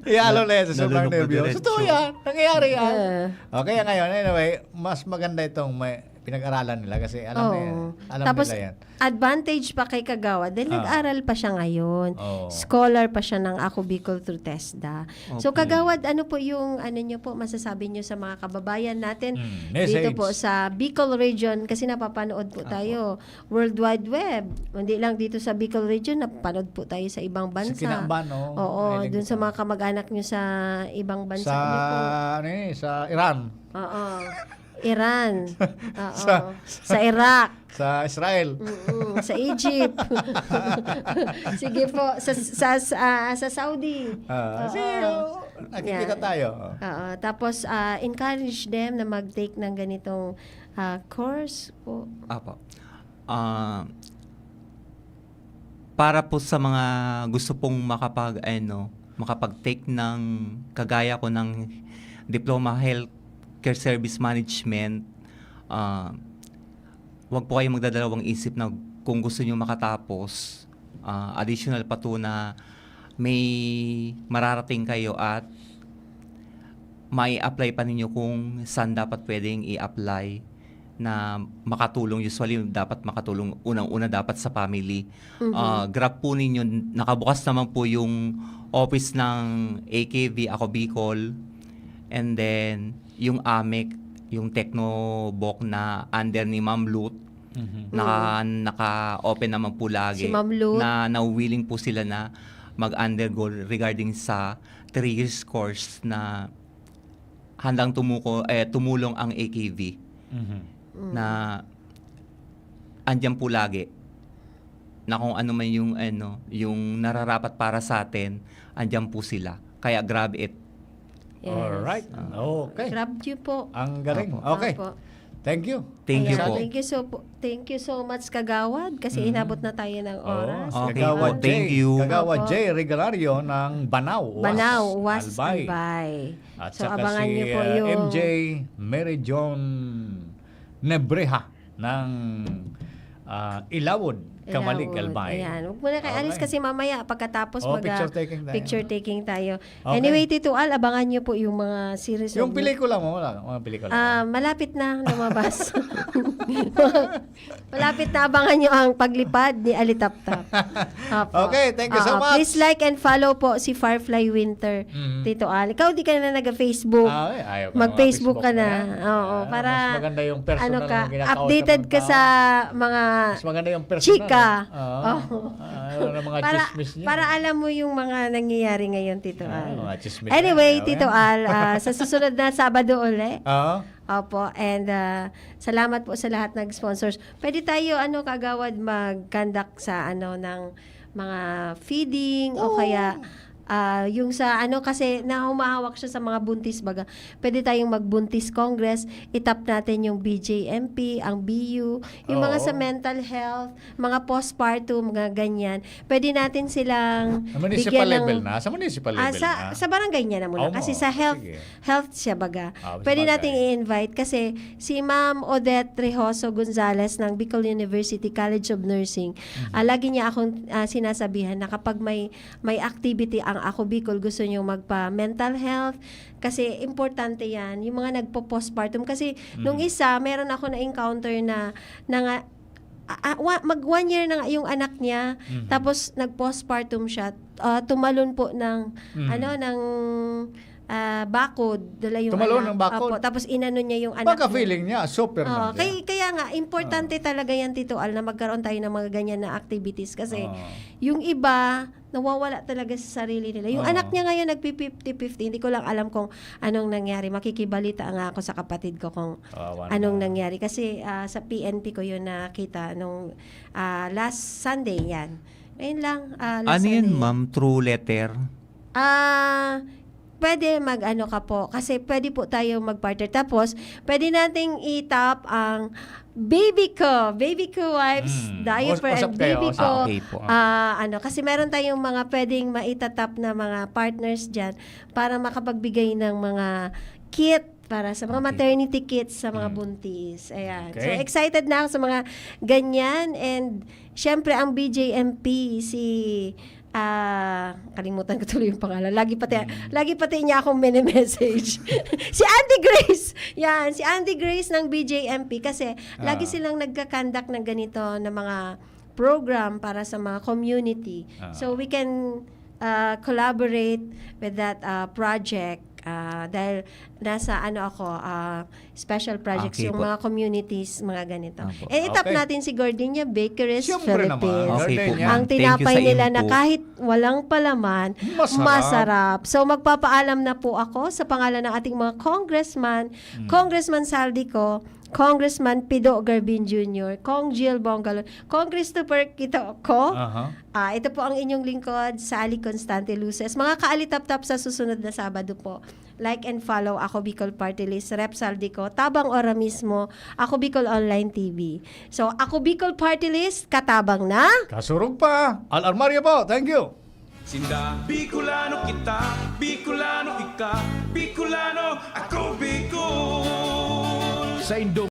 Ialo na yan sa Na-, sobrang nalulungkot nervyos. diretso. Totoo yan. Nangyayari yan. Ah. Okay, ngayon, anyway, mas maganda itong may pinag-aralan nila kasi alam na yan. Oo. Alam Tapos, nila yan. advantage pa kay Kagawad dahil Ah. nag-aral pa siya ngayon. Oo. Scholar pa siya ng Ako Bicol through TESDA. So, Okay. Kagawad, ano po yung, ano nyo po, masasabi nyo sa mga kababayan natin Mm, dito message. po sa Bicol region? Kasi napapanood po Apo. tayo world wide web. Hindi lang dito sa Bicol region, napapanood po tayo sa ibang Sa bansa. Kinaban, oh. Oo, Mahilig dun sa ito. mga kamag-anak nyo sa ibang bansa Sa, nyo po. ano eh, sa Iran. Oo. Iran. Oo. Sa, Sa Iraq. sa Israel. Mm-mm. Sa Egypt. Sige po. Sa, sa, sa, ah, sa Saudi. Ah, Oo. sige, oh, nakikita Yan. tayo. Oh. Oo. Tapos, ah, encourage them na mag-take ng ganitong, ah, course po. Apo. Ah, para po sa mga gusto pong makapag, ano, makapag-take ng kagaya ko ng Diploma Healthcare Service Management, ah, wag po kayong magdadalawang isip na kung gusto nyo makatapos, ah, additional pa to na may mararating kayo at mai-apply pa ninyo kung saan dapat pwedeng i-apply na makatulong. Usually, dapat makatulong unang-una dapat sa family. Mhm. Ah, grab po ninyo, nakabukas naman po yung office ng A K V Ako Bicol. And then, yung AMEC, yung Tecnoboc na under ni Ma'am Lut, Mhm. naka-, Mm. naka-open naman po lagi Si Ma'am Lut. na, na willing po sila na mag-undergo regarding sa three years course na handang tumuko-, eh, tumulong ang A K V Mhm. Mm. na andyan po lagi na kung ano man yung, ano, yung nararapat para sa atin, andyan po sila. Kaya grab it. Yes. Alright. Ah. Okay. Grab you po. Ang galing. Apo. Okay. Apo. Thank you. Thank you Ayan, po. Thank you so po. Thank you so much, Kagawad, kasi Mhm. inabot na tayo ng Oo, oras. si Okay Kagawad po, thank Jay, you. Kagawad Opo. Jay Regalario ng Banao, Was, Banao, Was, Albay. Albay. At So, saka abangan si niyo po uh, yung M J Mary John Nebreha ng ah, Ilawod, Camalig, Ilawod. Albay. Ayan. Huwag muna kayo alis Okay. kasi mamaya pagkatapos Oh, mag picture ah, taking tayo. picture taking tayo. Okay. Anyway, Tito Al, abangan niyo po yung mga series. Yung of- pelikula mo, wala. Mga pelikula. Ah, malapit na lumabas. Malapit na, abangan nyo ang paglipad ni Alitaptap. Opo. Okay, thank you so Oo, much. Please like and follow po si Firefly Winter, Mhm. Tito Al. Ikaw, di ka na nag-Facebook. Ah, ay, ayaw ko Mag-Facebook ka na. yan. Oo, Ah, para mas maganda yung personal ano ka, na ginakausap updated ng ka tao. Sa mga Mas maganda yung personal. chika. Oo. Oo. Ah, ano na mga Para, chismis niya. Para alam mo yung mga nangyayari ngayon, Tito Ah, Al. mga chismis Anyway, niya. Tito Al, ah, sa susunod na Sabado uli, Oo. Opo, and ah, salamat po sa lahat ng sponsors. Pwede tayo, ano, Kagawad, mag-conduct sa, ano, ng mga feeding o Oo. kaya ah, yung sa, ano, kasi na humahawak siya sa mga buntis, baga. Pwede tayong magbuntis congress, itap natin yung B J M P, ang B U, yung mga Oo. Sa mental health, mga postpartum, mga ganyan. Pwede natin silang Sa municipal bigyan ng level na? Sa municipal Ah, level sa, na? sa barangay niya na muna. Oo, Kasi mo. Sa health, Sige. Health siya, baga. Ah, Pwede sabagay. Nating i-invite kasi si Ma'am Odette Rejoso Gonzalez ng Bicol University College of Nursing, Mhm. ah, lagi niya akong ah, sinasabihan na kapag may may activity ang Ako Bicol, gusto niyo magpa-mental health, kasi importante yan, yung mga nagpo-postpartum. Kasi nung Mhm. isa, meron ako na-encounter na, na nga, ah, ah, wa- mag one year na nga yung anak niya, Mhm. tapos nag-postpartum siya, ah, tumalon po ng, Mhm. ano, ng ah, bakod, dala yung Tumalon anak. ng bakod? Opo, tapos inano niya yung anak Pagka niya. Feeling niya, Superman Oo, siya. kay, kaya nga, importante talaga yan, Tito Al, na magkaroon tayo ng mga ganyan na activities. Kasi Oo. yung iba, nawawala talaga sa sarili nila. Yung Oo. Anak niya ngayon, nagpi-fifty fifty. Hindi ko lang alam kung anong nangyari. Makikibalita nga ako sa kapatid ko kung Kawawa anong naman. Nangyari. Kasi ah, sa P N P ko yun nakita nung ah, last Sunday yan. Ngayon lang, ah, last Ano yan, Sunday. Ma'am? Through letter? Ah, pwede mag-ano ka po. Kasi pwede po tayo mag-partner. Tapos, pwede nating i-tap ang Baby Ko. Baby Ko Wipes, Mm. Diaper Us- and usap kayo, Baby usap. Ko. Ah, okay po. Ah, ano, kasi meron tayong mga pwedeng maitatap na mga partners dyan para makapagbigay ng mga kit para sa mga Okay. Maternity kits sa mga Mm. buntis. Ayan. Okay. So, excited na ako sa mga ganyan. And, syempre, ang B J M P, si ah, kalimutan ko tuloy yung pangalan. Lagi pati, Mm. lagi pati niya akong mini-message. Si Auntie Grace. Yan, si Auntie Grace ng B J M P kasi lagi Ah. Silang nagka-conduct ng ganito na mga program para sa mga community. Ah. So we can uh, collaborate with that uh, project uh, dahil nasa ano ako uh, special projects Okay yung po. Mga communities, mga ganito. Opo. Eh, itap Okay. Natin si Gardenia Bakeries Siyempre naman, Philippines. Gardenia. Okay po, ma'am. Ang Thank you tinapay sa nila info. Na kahit walang palaman, Masarap. Masarap. So magpapaalam na po ako sa pangalan ng ating mga congressman, Mm. Congressman Saldico, Congressman Pido Garbin Junior, Cong Jill Bongalon, Cong Christopher Quitoco. Aha. Ah, ito po ang inyong lingkod, Sally Constante Luces. Mga kaalitaptap sa susunod na Sabado po. Like and follow Ako Bicol Party List, Rep Saldico, tabang ora mismo, Ako Bicol Online T V. So, Ako Bicol Party List, katabang na. Kasurog pa. Al Armario po, thank you. Sinda Bicolano kita, Bicolano ika, Bicolano ako, Bicol. Sa Indo